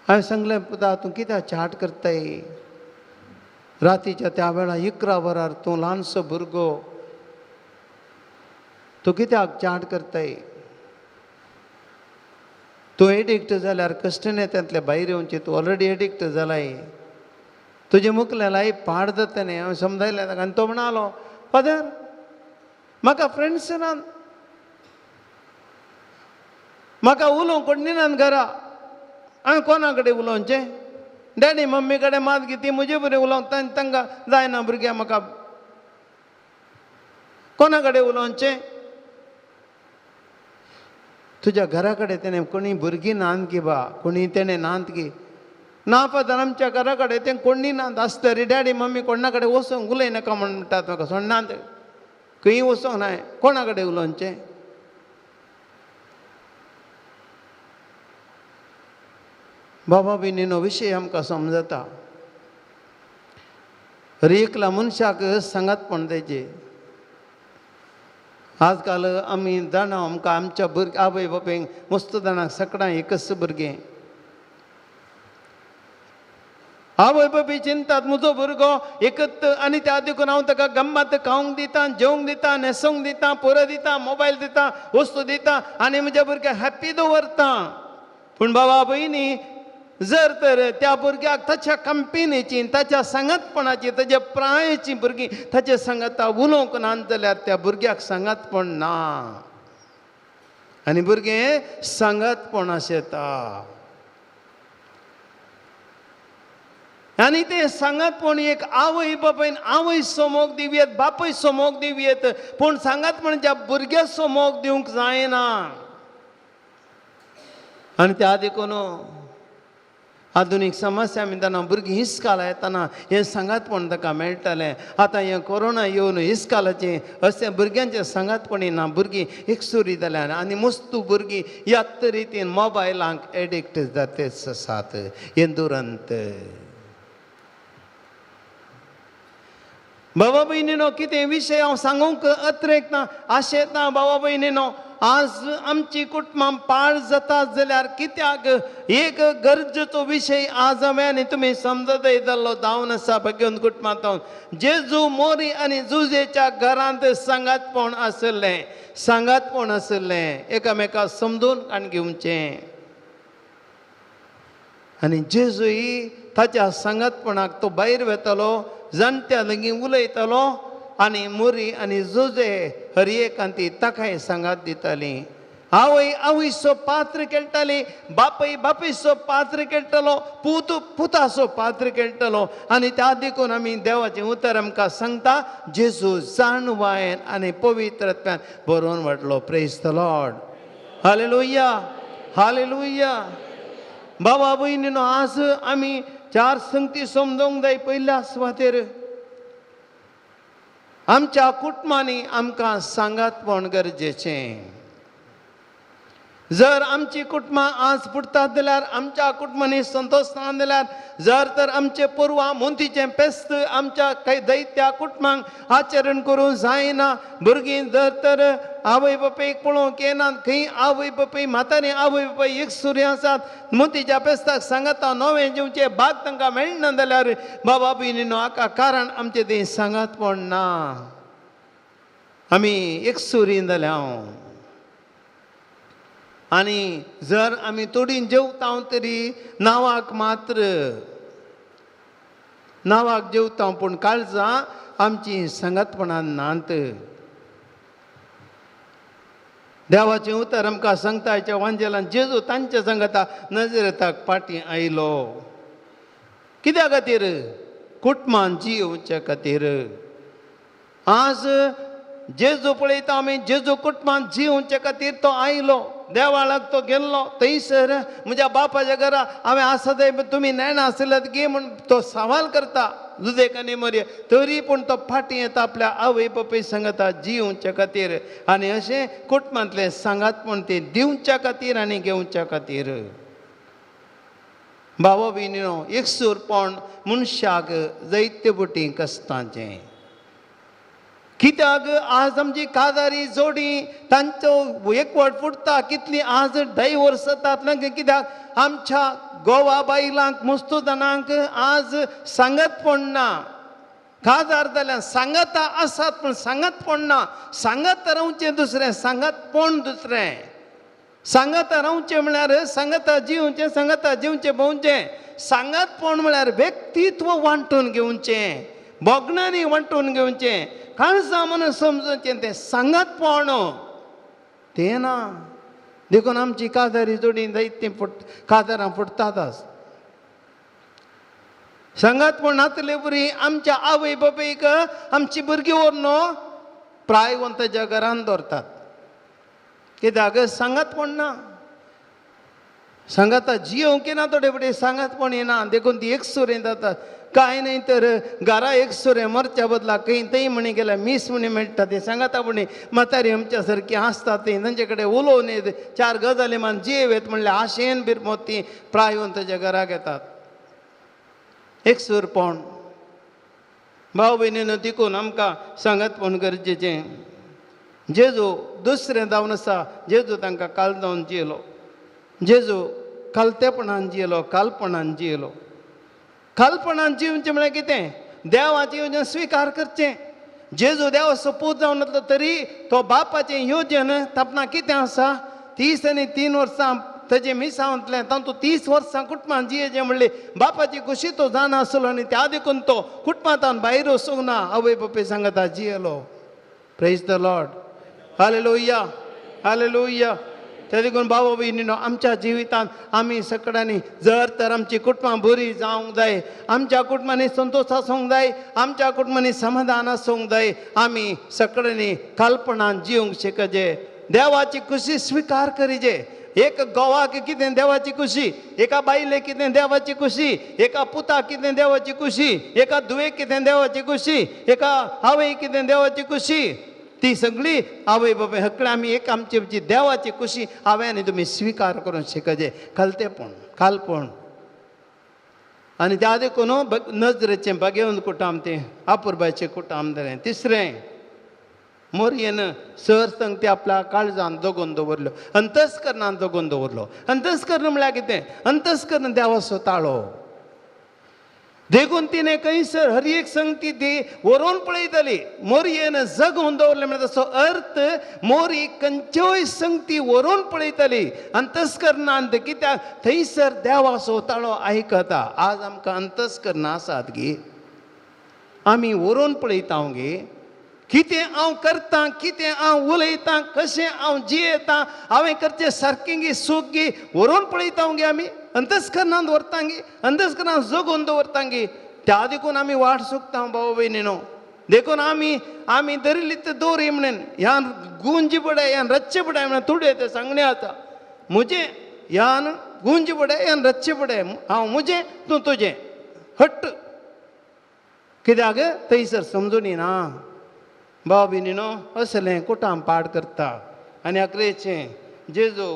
हांवें सांगलें, पुता तूं कित्याक चाट करताय रातीच्या त्या वेळार 11 वरार, तूं ल्हानसो भुरगो, तूं कित्याक चाट करताय? तूं एडिक्ट जाल्यार कश्टने तांतले भायर येवचें, तूं ऑलरेडी एडिक्ट जालाय, तुजें मुखलें लायफ पाड जाता न्ही. हांवें समजायलें ताका आनी तो म्हणालो, फादर म्हाका फ्रेंड्स नात, म्हाका उलोवंक कोण नात घरा, हांवें कोणा कडेन उलोवचें? डॅडी मम्मी कडेन मात ती म्हजे बरें उलोवंक तांकां जायना भुरग्यां, म्हाका कोणा कडेन उलोवचें? तुज्या घरा कडेन तेणें कोणी भुरगीं नात गी बा, कोणी तेणें नात गी? ना फादर, आमच्या घरा कडेन तें कोणी नात आसतरी तरी डॅडी मम्मी कोणा कडेन वचूंक उलयनाका म्हणटात म्हाका, सोडनात, खंय वचोंक नाय, कोणा कडेन उलोवचें? बाबा भयणीनो विशय आमकां समजता. एकला मनशाक सांगातपण तेजें. आजकाल आमी जाणा आमकां आमच्या भुरग्यां आवय बापायक मस्त जाणां सकडां एकच भुरगें. आवय बापूय चिंतात म्हजो भुरगो एकत आनी त्या देखून हांव ताका गम्मत खावंक दिता, जेवंक दिता, न्हेसोंक दिता, पोरो दिता, मोबायल दिता, वस्तू दिता आनी म्हज्या भुरग्याक हॅप्पी दवरता. पूण बाबा भयणी, जर तर त्या भुरग्याक ताच्या कंपेनीची, ताच्या सांगातपणाची, ताच्या प्रायेची भुरगीं ताच्या सांगाता उलोवंक ना जाल्यार त्या भुरग्याक सांगातपण ना आनी भुरगें सांगातपण आशेता. आनी तें सांगातपण एक आवय बापायन आवयचो मोग दिवयेत, बापायचो मोग दिवयेत, पूण सांगातपण ज्या भुरग्याचो मोग दिवंक जायना. आनी त्या देखून आधुनीक समस्या म्हणटाना भुरगीं इस्काला येतना हें सांगातपण ताका मेळटालें. आतां हें कोरोना येवन इस्कालाचें अशें भुरग्यांचें सांगातपणी ना, भुरगीं एकसुरी जाल्यान आनी मस्तू भुरगीं ह्याच रितीन मोबायलांक एडिक्ट जातेच आसात. हें दुरंत. बाबा भयणीनो, कितें विशय हांव सांगूंक अत्रेक ना, आशेता बाबा भयणीनो, आज आमची कुटुंबां पाळ जाता जाल्यार कित्याक एक गरजेचो विशय आज हांवें आनी तुमी समजत जाल्लो जावन आसा. भगवंत कुटुंबांत जेजू मोरी आनी जुजेच्या घरांत सांगातपण आशिल्लें, सांगातपण आशिल्लें, एकामेका समजून काण घेवचें. आनी जेजूय ताच्या सांगातपणाक तो भायर वेतालो, जाणट्या लागीं उलयतालो आनी मोरी आनी जुजे हर एकांती ताकाय सांगात दिताली. आवय आवयचो पात्र खेळटाली, बापूय बापायचो पात्र खेळटालो, पूत पुताचो पात्र खेळटालो. आनी त्या देखून आमी देवाचें उतर आमकां सांगता, जेजू जाणवायन आनी पवित्रत्वान बरोवन वाडलो. Praise the Lord, hallelujah, hallelujah. बाबा भयणीनो, आज आमी चार संगती समजूंक जाय. पयल्या सुवातेर आमच्या कुटुंबांनी आमकां सांगातपण गरजेचें. जर आमची कुटुंबां आज फुटतात जाल्यार, आमच्या कुटुंबांनी संतोश ना जाल्यार, जर तर आमचे पुर्वा मोंतीचें पेस्त आमच्या काही दैत्या कुटुंबांक आचरण करूंक जायना. भुरगीं जर तर आवय बापायक पळोवंक येनात, खंय आवय बापाय म्हातारी आवय बापाय एकसुरी आसात, मोतीच्या पेस्ताक सांगाता नवें जेवचें भाग तांकां मेळना जाल्यार बाबा भयणीनो, हाका कारण आमचें तें सांगातपण ना. आमी एकसुरी जाल्या हांव आनी जर आमी तोडीन जेवता तरी नांवाक मात्र, नांवाक जेवता पूण काळजां आमची सांगातपणान नात. देवाचें उतर आमकां सांगता, हाच्या वांजेलान जेजू तांच्या सांगाता नजरेताक फाटीं आयलो. कित्या खातीर? कुटुंबान जियोवच्या खातीर. आज जेजू पळयता आमी, जेजू कुटुंबान जियोवच्या खातीर तो आयलो, देवाळाक तो गेल्लो. थंयसर म्हज्या बापाच्या घरा हांवें आसा थंय तुमी नेणा आशिल्ल्यात गे म्हूण तो सवाल करता जुजेक आनी मोरये, तरी पूण तो फाटीं येता आपल्या आवय बापूय सांगता जियोवच्या खातीर. आनी अशें कुटुंबांतलें सांगातपण तें दिवच्या खातीर आनी घेवच्या खातीर. भावा भयणीनो, एकसूरपण मनशाक जायते बोटी कश्टांचें. कित्याक आज आमची काजारी जोडी तांचो एकवट फुटता, कितली आज डायवोर्स जातात. कित्याक आमच्या गोवा बायलांक मस्तू जाणांक आज सांगतपण ना. काजार जाल्यार सांगाता आसात पूण सांगातपण ना. सांगात रावचें दुसरें, सांगातपण दुसरें. सांगाता रावचें म्हळ्यार सांगाता जिवचें, सांगाता जिवचें भोंवचें. सांगातपण म्हळ्यार व्यक्तित्व वांटून घेवचें, भोगणांनी वांटून घेवचें, काळजां म्हणून समजूचें तें सांगातपण तें ना. देखून आमची काजारी जोडी जायतीं फुट काजारां फुटतात. सांगातपण नातले बरी आमच्या आवय बापायक आमची भुरगीं व्हरून प्रायवंताच्या घरान दवरतात. कित्याक सांगातपण ना. सांगाता जियोवंक येना थोडे फुडें सांगातपण येना, देखून ती एकसुरें जाता. कांय न्हय तर घरा एकसुरें मरच्या बदला खंय थंय म्हणी गेल्यार मीस म्हणी मेळटा तें सांगाता म्हणी म्हातारी आमच्या सारकी आसता ती तांचे कडेन उलोवन येत चार गजाली मान जियेत म्हणल्यार आशेन बिरमोत ती प्रायवंताच्या घराक येतात. एकसूरपण भाव भयणीन देखून आमकां सांगातपण गरजेचें. जेजू दुसरें जावन आसा, जेजू तांकां काल जावन जियेलो, जेजू कालतेपणान जियेलो, कालपणान जियेलो. खालपणान जिवचें म्हळ्यार कितें? देवाचें योजन स्विकार करचें. जेजू देवाचो पूत जावन आसलो तरी तो बापाचें योजन तापना कितें आसा, 33 वर्सां तेजें मिसांतलें तातूंत 30 वर्सां कुटुंबान जियेचें म्हणलें बापाची खुशी तो जाणा आसलो आनी त्या देखून तो कुटुंबांतान भायर वचूंक ना, आवय बापूय सांगता जियेलो. Praise the Lord, hallelujah, hallelujah. त्या देखून बाबा भयणीनो, आमच्या जिवितांत आमी सगळ्यांनी जर तर आमची कुटुंबां बरी जावंक जाय, आमच्या कुटुंबांनी संतोश आसूंक जाय, आमच्या कुटुंबांनी समाधान आसूंक जाय, आमी सगळ्यांनी खालपणान जिवंक शिकचे, देवाची खुशी स्विकार करीजे. एक गोवाक कितें देवाची खुशी, एका बायलेक कितें देवाची खुशी, एका पुताक कितें देवाची खुशी, एका धुवेक कितें देवाची खुशी, एका आवयक कितें देवाची खुशी, ती सगळी आवय बापाय हकळे आमी एक आमची आमची देवाची खुशी हांवें आनी तुमी स्विकार करून शिकचे. खालतेपण, खालपण. आनी त्या देखून नजरेचें बागेवन कुटाम तें आपुरबायचें कुटाम जालें. तिसरें, मोरयेन सर संगती आपल्या काळजान जगोवन दवरलो, अंतस्करणान जगोवन दवरलो. अंतस्करण म्हळ्यार कितें? अंतस्करण देवाचो ताळो. देखून तिणें खंयसर हर एक संगती ती व्हरोन पळयताली. मोरयेन जगोवन दवरलें म्हळ्यार ताचो अर्थ मोरी खंयच्योय संगती व्हरोन पळयताली अंतस्करणान, कित्याक थंयसर देवाचो ताळो आयकता. आज आमकां अंतस्करणां आसात गी, आमी व्हरोन पळयता गे, कितें हांव करतां, कितें हांव उलयतां, कशें हांव जियेतां, हांवें करचें सारकें गी सूख गी, व्हरोन पळयता गे आमी, अंतस्करणान दवरता गे, अंतस्करणान जगोवन दवरता गे. त्या देखून आमी वाट चुकता भाव भयणीनो. देखून आमी आमी धरिल्ली ते दोरी म्हणून ह्यान गुंजी पडाय, ह्यान रच्चे पडाय म्हणून तुडे ते सांगणें आसा. म्हजें ह्यान गुंजी पडाय, ह्यान रच्चे पडाय, हांव म्हजें तूं तुजें हट्ट कित्याक थंयसर समजून ना. भाव भयणीनो, असलें कुटाम पाड करता. आनी अकरेचें, जेजू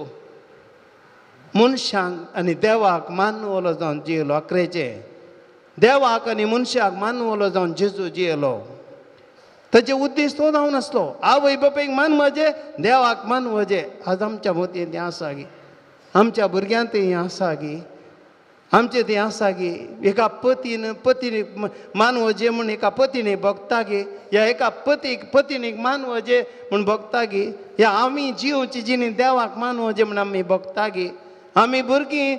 मनशांक आनी देवाक मानवलो जावन जियेलो. अकरेचें, देवाक आनी मनशाक मानवलो जावन जेजू जियेलो. ताजे उद्देश तो जावन आसलो, आवय बापायक मानवजे, देवाक मानवजे. आज आमच्या मतींत हें आसा गी, आमच्या भुरग्यांत हें आसा गी, आमचें तें आसा गी, एका पतीन पतीनीक मानवजे म्हूण एका पतीनीक भोगता गी, ह्या एका पतीक पतीनीक मानवजे म्हूण भोगता गी, ह्या आमी जिवची जिणी देवाक मानवजे म्हूण आमी भोगता गी. आमी भुरगीं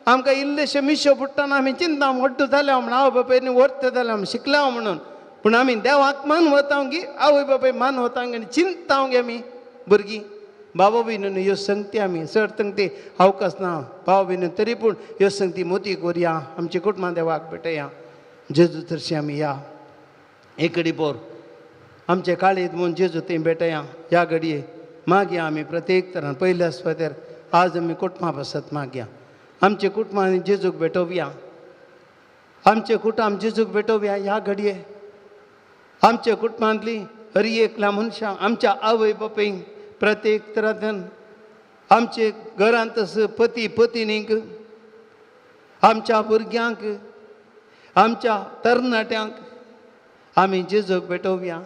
आमकां इल्लेशे मिशो फुट्टना आमी चिंता व्हड्ड जाल्या म्हूण आवय बापायनी व्हरत जाल्या आमी शिकल्या म्हणून, पूण आमी देवाक मानवता गी, आवय बापाय मानवता आनी चिंता गे आमी भुरगीं. बाबा भयणीनो, ह्यो संगती आमी चड संगती अवकाश ना बाबा भयणीनो, तरी पूण ह्यो संगती मोती करुया, आमची कुटुंबां देवाक भेटया, जेजू तर्शी आमी या एक घडी पोर आमचे काळीत म्हूण जेजू थंय भेटया. ह्या घडये मागया आमी प्रत्येक तरान पयल्या सुवातेर आज आमी कुटुंबा पासत मागया, आमचे कुटुंबांनी जेजूक भेटोवया, आमचे कुटुंब जेजूक भेटोवया. ह्या घडये आमच्या कुटुंबांतली हर एकल्या मनशां, आमच्या आवय बापायक प्रत्येक तरांतल्यान, आमचे घरांत पती पतिनीक, आमच्या भुरग्यांक, आमच्या तरणाट्यांक आमी जेजूक भेटोवया.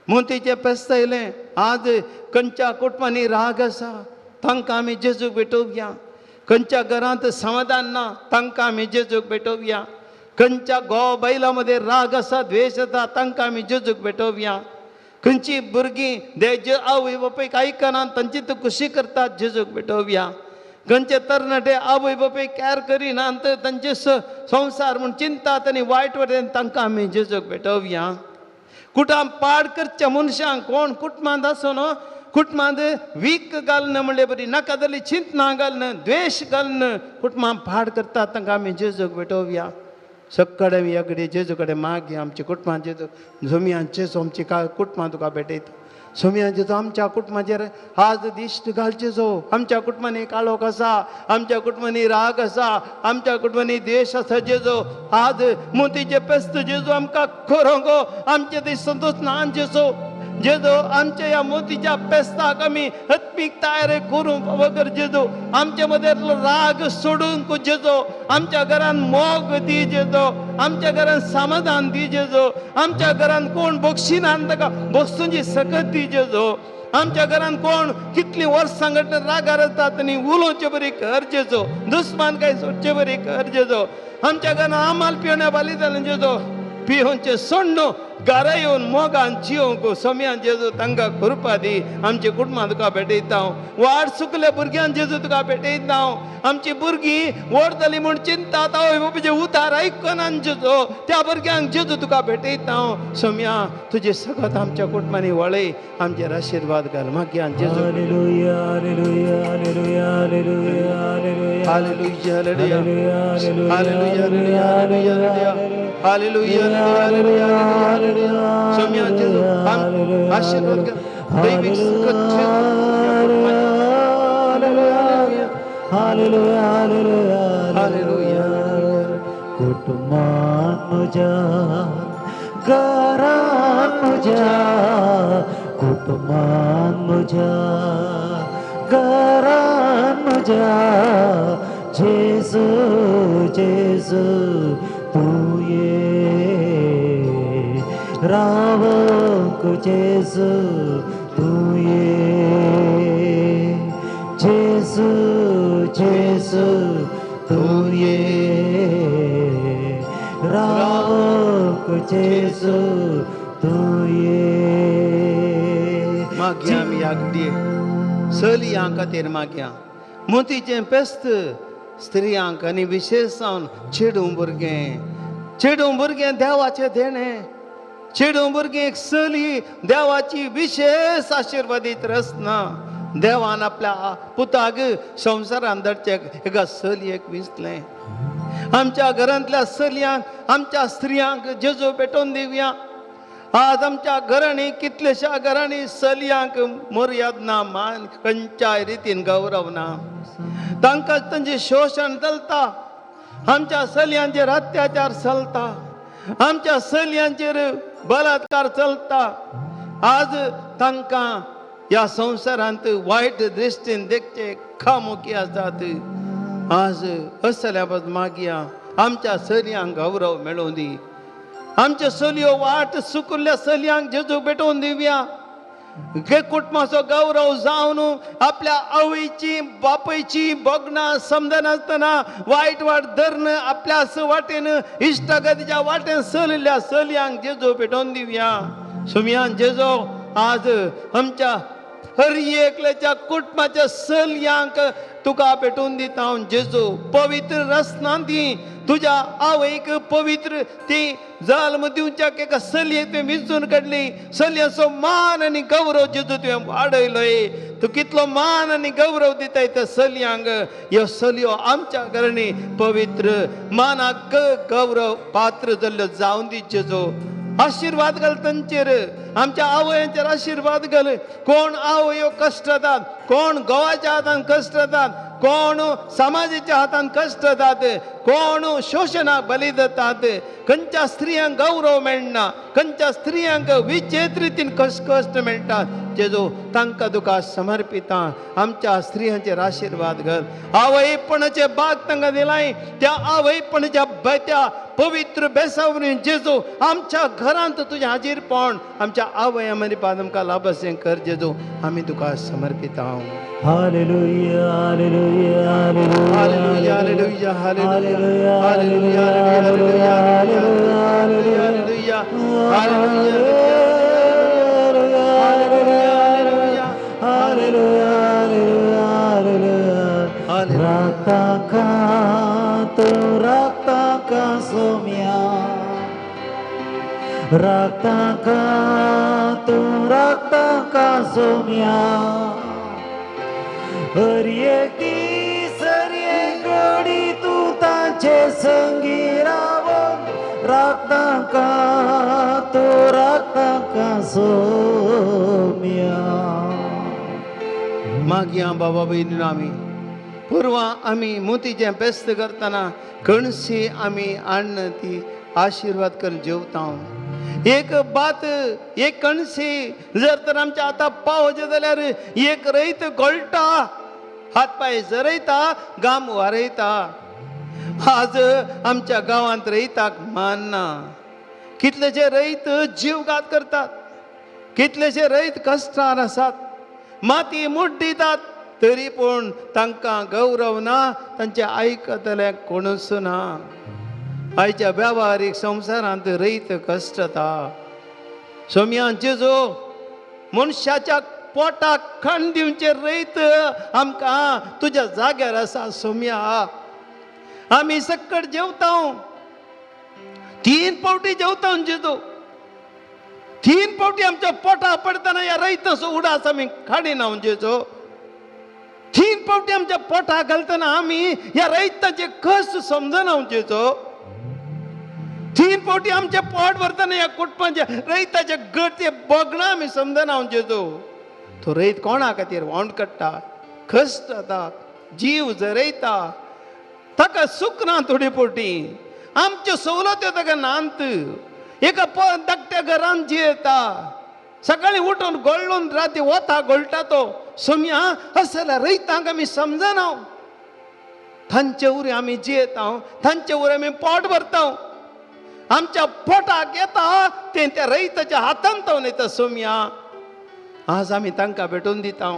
मोतीचें पेस्त येयलें, आज खंयच्या कुटुंबांनी राग आसा तांकां आमी जेजूक भेटोवया. खंयच्या घरांत समाधान ना तांकां आमी जेजूक भेटोवया. खंयच्या घोव बायलां मदें राग आसा, द्वेश आसा तांकां आमी जेजूक भेटोवया. खंयची भुरगीं जे आवय बापायक आयकना तांची तो खुशी करतात, जेजूक भेटोवया. खंयचे तरणाटे आवय बापायक कॅर करिना तर तांचे संवसार म्हूण चिंतात आनी वायट वटेन तांकां आमी जेजूक भेटोवया. कुटां पाड करच्या मनशांक कोण कुटुंबांत आसूं न्हू, कुटुंबांत वीक घालना म्हणले बरी, नाका जाल्ली चिंतना घालना, द्वेश घालना, कुटुंबां पाड करतात तांकां आमी जेजूक भेटोवया. सगळे ह्या घडये जेजू कडेन मागया, आमच्या कुटुंबां जेजू सोमयान जेजू आमची कुटुंबां तुका भेटयता. सोमयान जेजू आमच्या कुटुंबाचेर आज दिश्ट घालचे जो, आमच्या कुटुंबांनी काळोख आसा, आमच्या कुटुंबांनी राग आसा, आमच्या कुटुंबांनी द्वेश आसा जेजू, आज मोतीचे पेस्त जेजू आमकां खरोंगो, आमचे ते संतोश ना जेजू. जेजू आमच्या ह्या मोतीच्या पेस्ताक आमी आत्मीक तयारी करूंक वगर जेजू, आमच्या मदें राग सोडूंक जेजू, आमच्या घरान मोग दी जेजू, आमच्या घरान समाधान दी जेजू, आमच्या घरान कोण बक्षिना ताका बक्षूंची सकत दी जेजू. आमच्या घरान कोण कितलीं वर्सां घडणं रागार आसतात आनी उलोवचे बरी कर जेजो, दुस्मान काय सोडचे बरी कर जेजो. आमच्या घरान आमाल पिवण्या बाली जालें जेजो, पियोवचें सोडणू घरा येवन मोगान जियोंक सोम्यान जेजू तांकां कृपा दी. आमच्या कुटुंबां तुका भेटयता हांव, वाट चुकल्या भुरग्यान जेजू तुका भेटयता हांव. आमची भुरगीं व्हड जालीं म्हूण चिंता आवय बापायचें उतार आयकनान जेजू, त्या भुरग्यांक जेजू तुका भेटयता हांव. सोम्या तुजें सगळं आमच्या कुटुंबांनी वळय, आमचेर आशिर्वाद घाल मागीर जेजू. Hallelujah, hallelujah, hallelujah, hallelujah, hallelujah. Hallelujah, hallelujah, hallelujah, hallelujah, hallelujah, hallelujah, hallelujah. Saumya जेजू आशीर्वाद घाल, दैवीक सुखद हालेलुया, हालेलुया, हालेलुया. कुटुंबात म्हज्या, घरात म्हज्या, कुटुंबात म्हज्या, घरात म्हज्या, जेजू जेजू तूं ये रावंक, जेजू तूं ये, जेजू जेजू तूं ये रावंक, जेजू तूं ये. मागीर आमी आगडी चलयां खातीर मागया, मोतीचें पेस्त स्त्रियांक आनी विशेश जावन चेडूं भुरगें, चेडूं भुरगें देवाचें देणें, चेडूं भुरगें एक चली देवाची विशेश आशिर्वादीत रचना. देवान आपल्या पुताक संवसारान धाडचें एका चलयेक विसलें. आमच्या घरांतल्या चलयांक, आमच्या स्त्रियांक जेजू पेटोवन दिवया. आज आमच्या घरांनी कितल्याश्या घरांनी चलयांक मर्याद ना, मान खंयच्याय रितीन गौरव ना, तांकां तांचें शोशण चलता. आमच्या चलयांचेर अत्याचार चलता, आमच्या चलयांचेर बलात्कार चलता. आज तांकां ह्या संवसारांत वायट दृश्टीन देखचे खामोकी आसात. आज असल्या मागया आमच्या चलयांक गौरव मेळोवन दी. आमच्यो चलयो वाट सुकुल्ल्या चलयांक जेजू भेटोवन दिवया. कुटुंबाचो गौरव जावन आपल्या आवयची बापायची भोगणां समजनासतना वायट वाट धरून आपल्याच वाटेन इश्टागतीच्या वाटेन चलिल्ल्या चलयांक जेजू भेटोवन दिवया. सुमयान जेजो आज आमच्या हर एकल्याच्या कुटुंबाच्या चलयांक तुका भेटोवन दिता हांव जेजू. पवित्र रचना ती तुज्या आवयक पवित्र ती जल्म दिवच्याक एका चलयेक तुवें विंचून काडली. चलयांचो मान आनी गौरव जेजू तुवें वाडयलोय. तूं कितलो मान आनी गौरव दिताय त्या चलयांक. ह्यो चलयो आमच्या घरांनी पवित्र मानाक गौरव पात्र जाल्ल्यो जावन दी जेजू. आशिर्वाद घाल तांचेर, आमच्या आवयांचेर आशिर्वाद घाल. कोण आवयो कश्ट जातात, कोण घोवाच्या हातान कश्ट जातात, कोण समाजाच्या हातान कश्ट जातात, कोण शोशणाक बली जातात. खंयच्या स्त्रियांक गौरव मेळना, खंयच्या स्त्रियांक विचित्र रितीन कश्ट कश्ट मेळटा. जेजू तांकां तुका समर्पिता. आमच्या स्त्रियांचेर आशिर्वाद घाल. आवयपणाचे बाग तांकां दिलाय, त्या आवयपणाच्या त्या पवित्र बेसावरी जेजू आमच्या घरांत तुजें हाजीरपण आमच्या आवय आनी पादमकां लाभसें कर जेजू. आमी तुका समर्पिता. Hallelujah, hallelujah, hallelujah, hallelujah, hallelujah, hallelujah, hallelujah, hallelujah, hallelujah, hallelujah, hallelujah. राता तो राता का सोम्या, राता का तो राता का सोम्या, हर एक दीस हर एक घडी तूं तांचे संगी रावोन राखता का तो राखता का सोम्या. मागया बाबा भयणीन आमी पुर्वा आमी मोतीचें पेस्त करतना कणसी आमी हाडून ती आशिर्वाद करून जेवता. एक भात एक कणसी जर तर आमच्या आतां पावचें जाल्यार एक रयत गळटा, हात पांय झरयता, गाम वारयता. आज आमच्या गांवांत रयताक मान ना. कितलेशे रयत जीवघात करतात, कितलेशे रयत कश्टान आसात. माती मुड्डितात तरी पूण तांकां गौरव ना, तांचें आयकतलें कोणूच ना. आयच्या वेव्हारीक संवसारांत रयत कश्टता. सोमयान जेजू मनशाच्या पोटाक खण दिवचें रयत आमकां तुज्या जाग्यार आसा. सोमया आमी सक्कड जेवता, 3 फावटी जेवता जेजू, 3 फावटी आमच्या पोटा पडटना ह्या रयताचो उडास आमी काडिना जेजू. 3 फावटी आमच्या पोटा घालतना आमी ह्या रयताचे कश्ट समजना जेजू. 3 फावटी आमचें पोट भरतना ह्या कुटुंबाचे रयताचे गट बगणां आमी समजना जेजू. तो रयत कोणा खातीर वांट काडटा, कश्ट जाता, जीव जरयता, ताका सूख ना थोडी फावटी. आमच्यो सवलत्यो ताका नात. एका धाकट्या घरान जियेता, सकाळीं उठून गोळ्ळून राती वता गोळटा तो. सोमया अशें जाल्यार रयतांक आमी समजना. तांचे वरी आमी जियेता, तांचे वरी आमी पोट भरता. आमच्या पोटाक येता तें त्या रयताच्या हातान तावन येता. सोमया आज आमी तांकां भेटून दिता.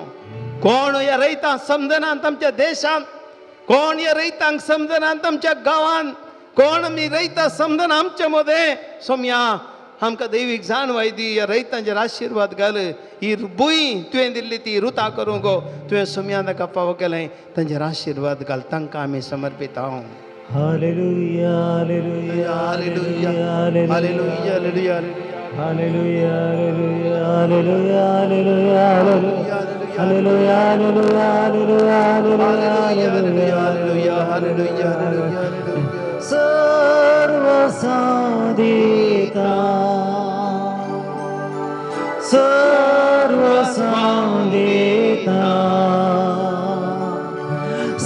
कोण ह्या रयतांक समजनात आमच्या देशांत, कोण ह्या रयतांक समजनात आमच्या गांवांत, कोण आमी रयता समजना आमचे मदें. सोमया आमकां दैवीक जाणवाय दी, ह्या रयतांचेर आशिर्वाद घाल. ही भूंय तुवें दिल्ली ती रुता करूंक गो तुवें सोमया ताका फावो केलें, तांचेर आशिर्वाद घाल. तांकां आमी समर्पिता. Hallelujah, hallelujah, hallelujah, hallelujah, hallelujah, hallelujah, hallelujah, hallelujah, hallelujah, hallelujah, hallelujah, hallelujah, hallelujah, hallelujah. सर्व सांदिता, सर्व सांदिता,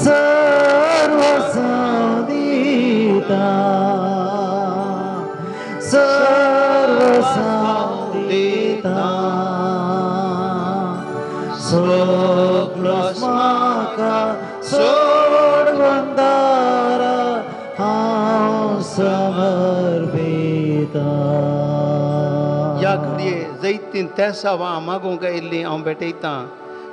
सर्व सांदिता, सर्व सांदिता. सगळोच म्हाका सोडवंदारा हांव समर्पिता. ह्या घडये जैतीन तेसांवां मागूंक आयिल्लीं हांव भेटयतां.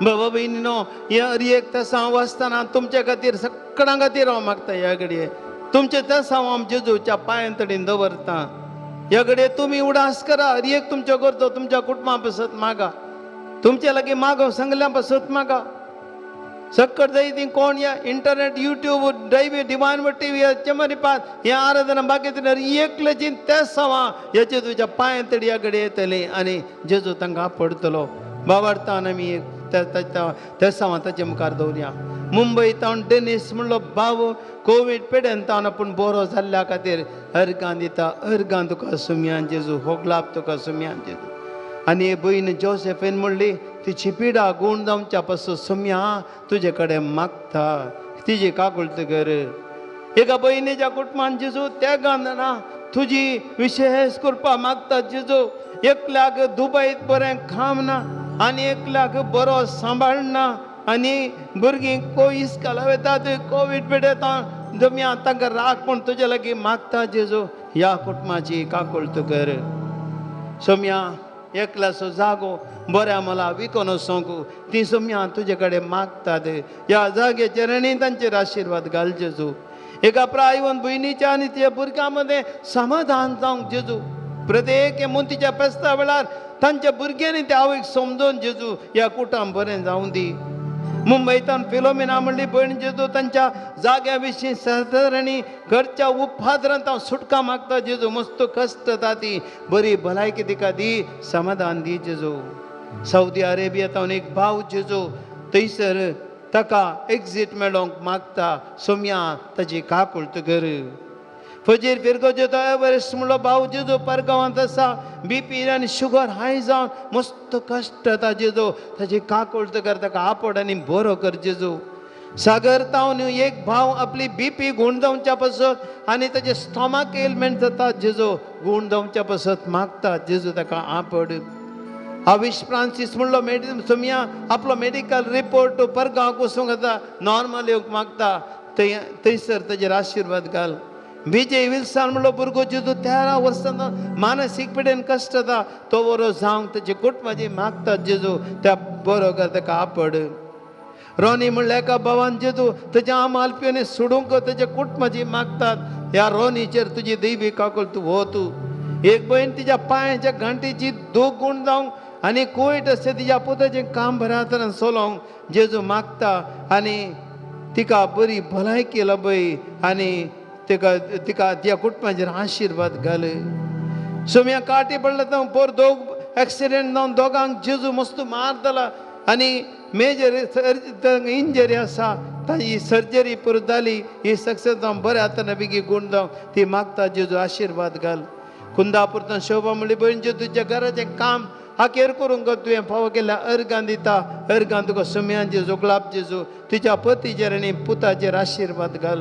बाबा भयणीनो, ह्या हर एक तेसांव वाचतना तुमचे खातीर सगळ्यां खातीर हांव मागता. ह्या घडये तुमचे तेसांव हांव जेजूच्या पांयां तडीन दवरता. ह्या घडये तुमी उडास करा, हर एक तुमच्यो गरजो तुमच्या कुटुंबा पासत मागा, तुमचे लागीं मागो सांगल्या पासत मागा. सक्कड जाय ती कोण ह्या इंटरनेट यूट्यूब दैवी डिवायन टी व्ही चमरी पात ह्या आराधना बाकी एकल्याची तेसांवां ह्याचे तुज्या पांयां तडी ह्या घडये येतली आनी जेजू तांकां पडटलो. बाबार्थान आमी एक तेसांवां ताचे मुखार दवरया. मुंबय तावन डेनीस म्हणलो भाव कोवीड पिडेन तावन आपूण बरो जाल्ल्या खातीर अर्गां दिता. अर्गां तुका सुमयान जेजू, होगलाप तुका सुमयान जेजू. आनी भयण जोसेफीन म्हणली तिची पिडा गूण जावच्या पासून सुमया तुजे कडेन मागता, तिजी काकुळट कर. एका भयणीच्या कुटुंबान जेजू त्या ना तुजी विशेश कृपा मागता जेजू. एकल्याक दुबयत बरें खाम ना आनी एकल्याक बरो सांबाळना आनी भुरगीं कोईस कालावतात कोवीड पिडेता जमया तांकां राग पूण तुजे लागीं मागता जेजू. ह्या कुटुंबाची काकुळट कर. सोमया एकल्याचो जागो बऱ्या मला विकोन वचोंक ती सोमया तुजे कडेन मागतात. ह्या जाग्याचेर आनी तांचेर आशिर्वाद घाल जेजू. एका प्रायवन भयणीच्या आनी त्या भुरग्यां मदें समाधान जावंक जेजू. प्रत्येक मुंतीच्या फेस्ता वेळार तांच्या भुरग्यांनी त्या आवयक समजून जेजू ह्या कुटाम बरें जावं दी. मुंबयतान फिलोमिना म्हणली भयण जेजू तांच्या जाग्या विशीं सादारणी घरच्या उपहादरांत हांव सुटका मागता जेजू. मस्त कश्ट जाता ती बरी भलायकी तिका दी, समाधान दी जेजू. सावदी अरेबिया तावन एक भाव जेजू थंयसर ताका एक्झीट मेळोंक मागता. सोमया ताजी काकुळट कर. फजीर फिरगोजो तो एवरेस्ट म्हणलो भाव जेजू परगांवांत आसा, बीपी आनी शुगर हाय जावन मस्त कश्ट जाता जेजू. ताजी काकुळट कर, ताका आपड आनी बरो कर जेजू. सागर तावन एक भाव आपली बीपी गूण जावच्या पासत आनी ताजे स्टोमाक एलमेंट जाता जेजू, गूण जावच्या पासत मागता जेजू ताका आपड. आविश फ्रांसीस म्हणलो सोमया आपलो मेडिकल रिपोर्ट परगांवाक वचूंक जाता नॉर्मल येवंक मागता, थंय थंयसर ताजेर आशिर्वाद घाल. विजय विल्सन म्हणलो भुरगो जेजू 13 वर्सां मानसीक पिडेन कश्ट जाता तो बरो जावंक तेजे कुटुंबाची मागता जेजू त्या बरो कर ताका आपड. रोनी म्हणल्या एका भावान जेजू तेज्या आमालपियांनी सोडूंक तेज्या कुटुंबाची मागतात ह्या रोनीचेर तुजी दैवी काकूळ तूं हो तूं. एक भयण तिज्या पांयाच्या घांटीची दूख गूण जावंक आनी कोयट अशें तिज्या पुताचें काम बऱ्या सोलोवंक जेजू मागता आनी तिका बरी भलायकी लभय आनी तिका तिका त्या कुटुंबाचेर आशिर्वाद घाल. सोम्या काटी पडला तो पोर दोग एक्सिडेंट जावन दोगांक जेजू मस्त मार जाला आनी मेजर इंजरी आसा तांची सर्जरी पुरो जाली ही सक्सेस जावन बऱ्या आतां बेगी गूण जावन ती मागता जेजू आशिर्वाद घाल. कुंदापूर शोभा म्हणली भयण जेजूच्या घराचें काम हाकेर करूंक तुवें फावो केल्या अर्गां दिता अर्गां तुका सुम्यान जेजू गुलाब जेजू तिच्या पतीचेर आनी पुताचेर आशिर्वाद घाल.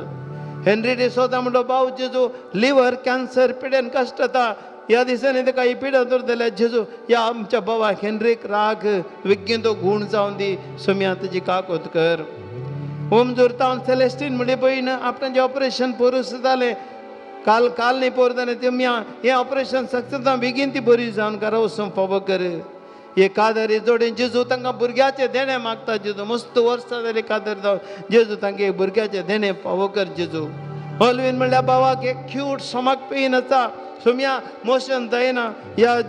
हेनरी डिसोदा म्हणलो भाव जेजू लिवर कॅन्सर पिडेन कश्ट जाता ह्या दिसांनी ताका ही पिडा दूर जाल्यार जेजू ह्या आमच्या भावाक हेनरीक राग बेगीन तो गूण जावन दी सुम्या तुजी काकोत कर. ओमजूर तावन सेलेस्टीन म्हणली भयण आपणाचें ऑपरेशन पोरूस जालें काल काल न्ही पोर जालें तुमी हें ऑपरेशन सक्सेस जावन बेगीन ती बरी जावन घरा वचूंक फावो कर. हे कादरी जोडे जेजू तांकां भुरग्याचें देणें मागता जेजू मस्त वर्सां जालीं कादर जावन जेजू तांकां एक भुरग्याचें देणें फावो कर जेजू. ऑलवीन म्हणल्यार भावाक एक क्यूट स्टमक पेन आसा सोम्या मोशन जायना ह्या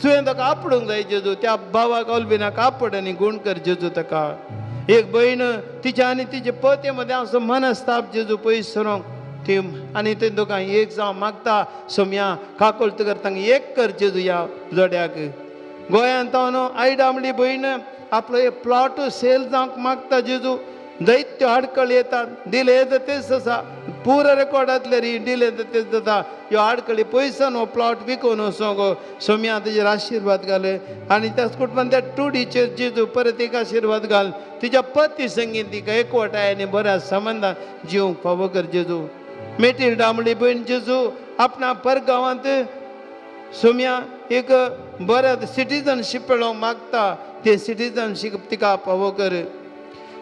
तुवें ताका आपडूंक जाय जेजू त्या भावाक ऑलविनाक आपड आनी गूण कर जेजू ताका. एक भयण तिच्या आनी तिचे पते मदें असो मनस्ताप जेजू पयस सरोंक ती आनी ते दोगां एक जावं मागता सोम्या काकोळ तुका तांकां एक कर जेजू ह्या जोड्याक. गोंयांत तावन आयडा म्हणली भयण आपलो एक प्लॉट सेल जावंक मागता जेजू दैत्य आडकळ येतात डिले येता तेच आसा पुरो रेकॉर्डांतले री डिले येता तेच जाता ह्यो आडकळी पयसान हो प्लॉट विकून वचोंक सोम्या तेजेर आशिर्वाद घाले आनी त्याच कुटुंबान त्या टुडीचेर जेजू परत एक आशिर्वाद घाल तिच्या पती संगीत तिका एकवटाय आनी बऱ्या संबंदान जिवंक फावो कर जेजू. मेटिल्डा म्हणली भयण जेजू आपणा परगांवांत सोम्या एक बऱ्या सिटीजनशीप मेळोवंक मागता ते सिटीजनशीप तिका फावो कर.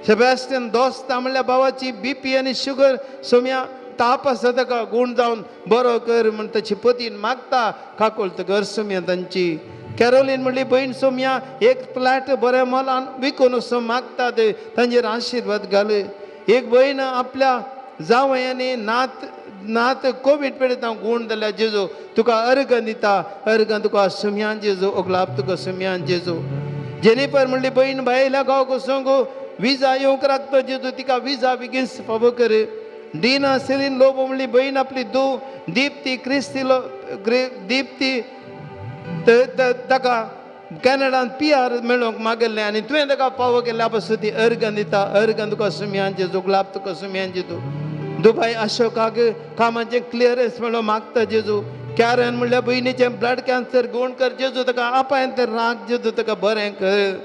सेबॅस्टियन दोस्ता म्हणल्यार भावाची बीपी आनी शुगर सोम्या ताप आसा ताका गूण जावन बरो कर म्हण ताची पतीन मागता काकोळ कर सोम्या तांची. कॅरोलीन म्हणली भयण सोम्या एक फ्लॅट बऱ्या मोलान विकून वचूंक मागता ते तांचेर आशिर्वाद घाल. एक भयण आपल्या जावयांनी नात नात कोवीड पिडेत हांव गूण जाल्यार जेजू तुका अर्गां दिता अर्गां तुका सुम्यान जेजू ओगलाब तुका सुम्यान जेजू. जेनिफर म्हणली भयण भायल्या गांव वचूंक विजा येवंक लागता जेजू तिका विजा बेगीन फावो कर. डिना सेलीन लोबो म्हणली भयण आपली धूव दीप्ती क्रिस्ती दीप्ती ताका कॅनडान पी आर मेळोवंक मागल्लें आनी तुवें ताका फावो केल्ल्या पासून ती अर्गां दिता अर्गां तुका सुम्यान जेजू गुलाब तुका सुम्यान जेजू. दुबाय अशोकाक कामाचें क्लियरन्स मेळोवंक मागता जेजू. कॅरन म्हणल्यार भयणीचें ब्लड कॅन्सर गूण कर जेजू ताका आपायन तर राग जेजू ताका बरें कर.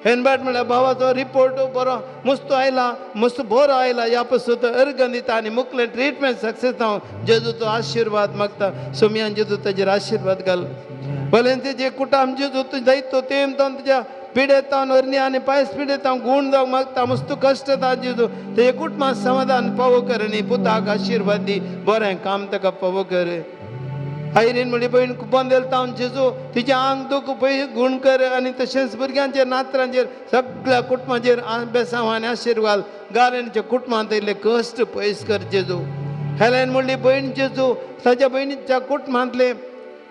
हेनबाट म्हणल्यार भावाचो रिपोर्ट बरो मस्त आयला मस्त बरो आयला ह्या पासून अर्गां दिता आनी मुखलें ट्रिटमेंट सक्सेस जावं जेजूचो आशिर्वाद मागता सोम्यान जेजू ताजेर आशिर्वाद घाल. भले तेजे कुटाम जेजू तूं जायतो तेम तावन तुज्या पिडेतावन अरणी आनी पायस पिडेतावन गूण जावंक मागता मस्त कश्ट जाता जेजू तेजे कुटुंबाक समाधान पावो कर आनी पुताक आशिर्वाद दी बरें काम ताका पावो कर. आयरीन म्हणली भयण बंदेल तावन जेजू तिचें आंग दूख पळय गूण कर आनी तशेंच भुरग्यांचेर नातरांचेर सगळ्या कुटुंबाचेर बेसांव आनी आशिर्वाद गारांच्या कुटुंबांत येयल्ले कश्ट पयस कर जेजू. हेलेन म्हणली भयण जेजू ताच्या भयणीच्या कुटुंबांतले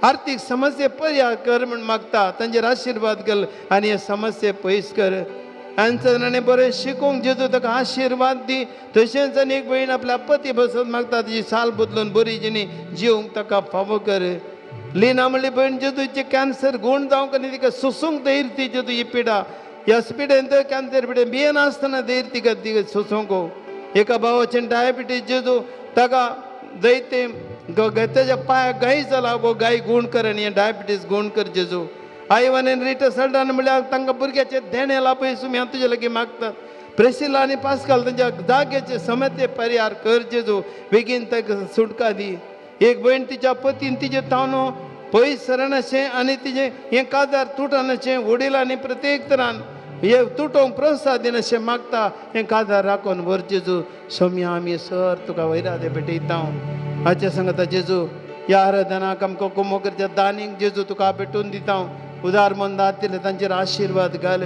आर्थीक समस्ये पर्याय कर म्हण मागता तांचेर आशिर्वाद घाल आनी हे समस्ये पयस कर. आनी बरें शिकूंक जेजू ताका आशिर्वाद दी तशेंच आनी एक भयण आपल्या पती बसत मागता तिची साल बदलून बरी जिणी जिवंक ताका फावो कर. लिना म्हणली भयण जेजूचे कॅन्सर गूण जावंक आनी तिका सोसूंक धैर्य ती जेजू ही पिडा ह्या पिडेन तर कॅन्सर पिडेन भियेनासतना धैर्य तिका तिका सोसूंक. एका भावाचें डायबिटीज जेजू ताका जायते तेज्या पांयाक गाय जाला वो गाय गूण कर आनी डायबिटीज गूण कर जेजू. आयवन आनी रिटा सल्डान म्हणल्यार तांकां भुरग्याचें देणें लापय सुमी तुजे लागीं मागता. प्रेसिला आनी पास्काल तांच्या जाग्याचे समते परिहार कर जेजू बेगीन ताका सुटका दी. एक भयण तिच्या पतीन तिचे तावनो पयस सरनाशें आनी तिजें हें काजार तुटनाशें वडिलांनी प्रत्येक तरान हे तुटोवंक प्रोत्साहन दिनाशें मागता हें काजार राखून व्हर जेजू. सोम्या आमी सर तुका वैरादे भेटयता. हाचे सांगता जेजू ह्या आराधनाक आमकां कुमो करच्या दानीक जेजू तुका भेटून दिता हांव उदार मन दान दिले तांचेर आशिर्वाद घाल.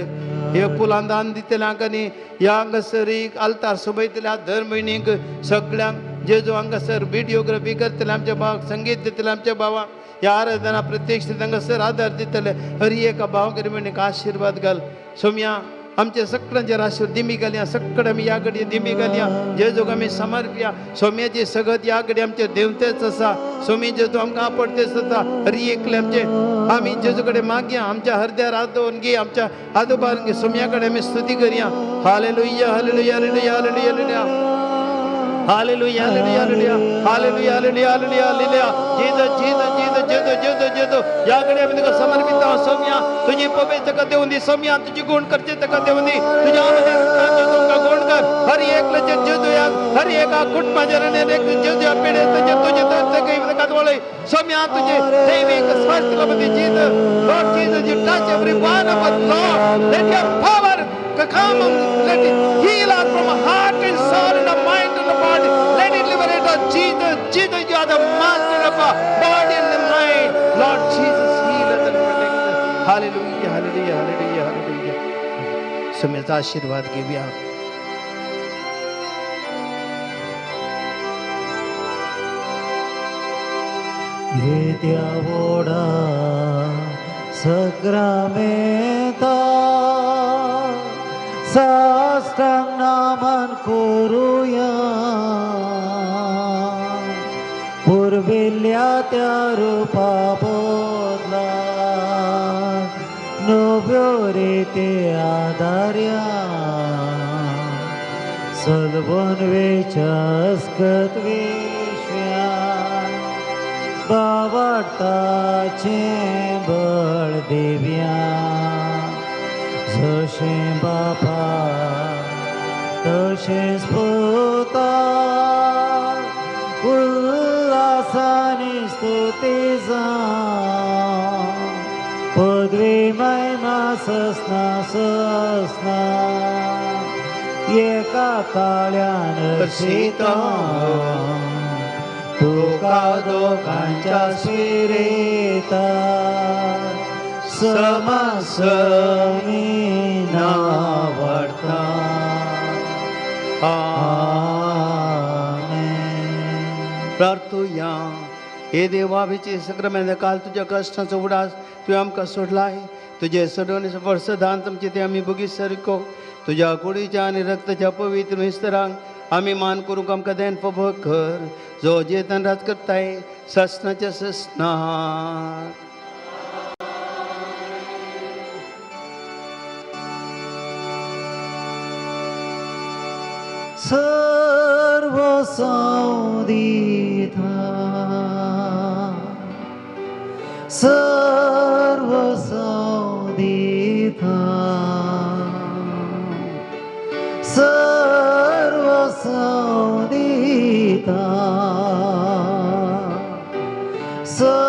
हे फुलां दान दितले हांकां न्ही ह्या हांगासर एक आल्तार सोबयतले दर म्हयन्याक सगळ्यांक जेजू हांगासर विडियोग्राफी करतले आमच्या भावाक संगीत दितले आमच्या भावाक ह्या आराधना प्रत्यक्ष हांगासर आदार दितले हर एका भावाक भयणीक आशिर्वाद घाल. सोम्या आमच्या सगळ्यांचेर आशिर्वाद दिमी घालया सगळे आमी ह्या घडये दिमी घालया जेजूक आमी समर्पया. सोम्याची सगत ह्या घडये आमचे देवतेच आसा. सोमी जेजू आमकां आपडतेच आसा. हर एकले आमचे आमी जेजू कडेन मागया आमच्या हरद्यार हात दवरून घे आमच्या हात उबारून घे सोम्या कडेन आमी स्तुती करया. Hallelujah hallelujah hallelujah hallelujah hallelujah hallelujah hallelujah hallelujah hallelujah hallelujah. Jesus Jesus Jesus जेजू जेजू जेजू ह्या कडेन आमी तुका समर्पित आहोत. सोम्या तुजी पवित्र ताका देवून दी. सोम्या तुजी गुण करचे ताका देवून दी. तुज्या तुमकां गुण कर हर एकल्याचे जेजू ह्या हर एका कुटुंबाचेर आनी एक जेजू ह्या पिडेस्ताचेर तुजे ताका वळय. सोम्या तुजे दैवीक स्पर्श लाबती. Jesus Lord Jesus, you touch every one of us, Lord. Let your power come and let it heal us from heart and soul and the mind and the body. Let it liberate us, Jesus. Jesus, you are the master of our body and the mind. Lord Jesus, heal us and protect us. Hallelujah, hallelujah, hallelujah, hallelujah. सुम्याचा आशीर्वाद घेऊया. घेत्या वोडा सग्रामेता साष्टांग नामन करूया पुर्विल्ल्या त्या रूपा बदला नव्यो रिती आदार्या सलवन वेचस्कत विश्व्या बावडताचें बळ दिव्या जशें बापा तशेंच पुता उल्हासानी स्तुती जावं पदवी महिमा ससना ससना एका ताळ्यान शिता तुका दोगांच्या स्पिरिता समासमी नावडता. आमेन. प्रार्थुया. हे देवा आमचे सक्रमेंत काल तुज्या कश्टांचो उडास तुवें आमकां सोडलाय. तुजे सोडवणेचो वर्सदान आमचें तें आमी भोगी सारको तुज्या कुडीच्या आनी रक्ताच्या पवित्र मिस्तरांक आमी मान करूंक आमकां देन पबो कर जो जेतन राज करताय ससनाच्या ससनाक. सर्व संदिता सर्व संदिता सर्व संदिता सर्व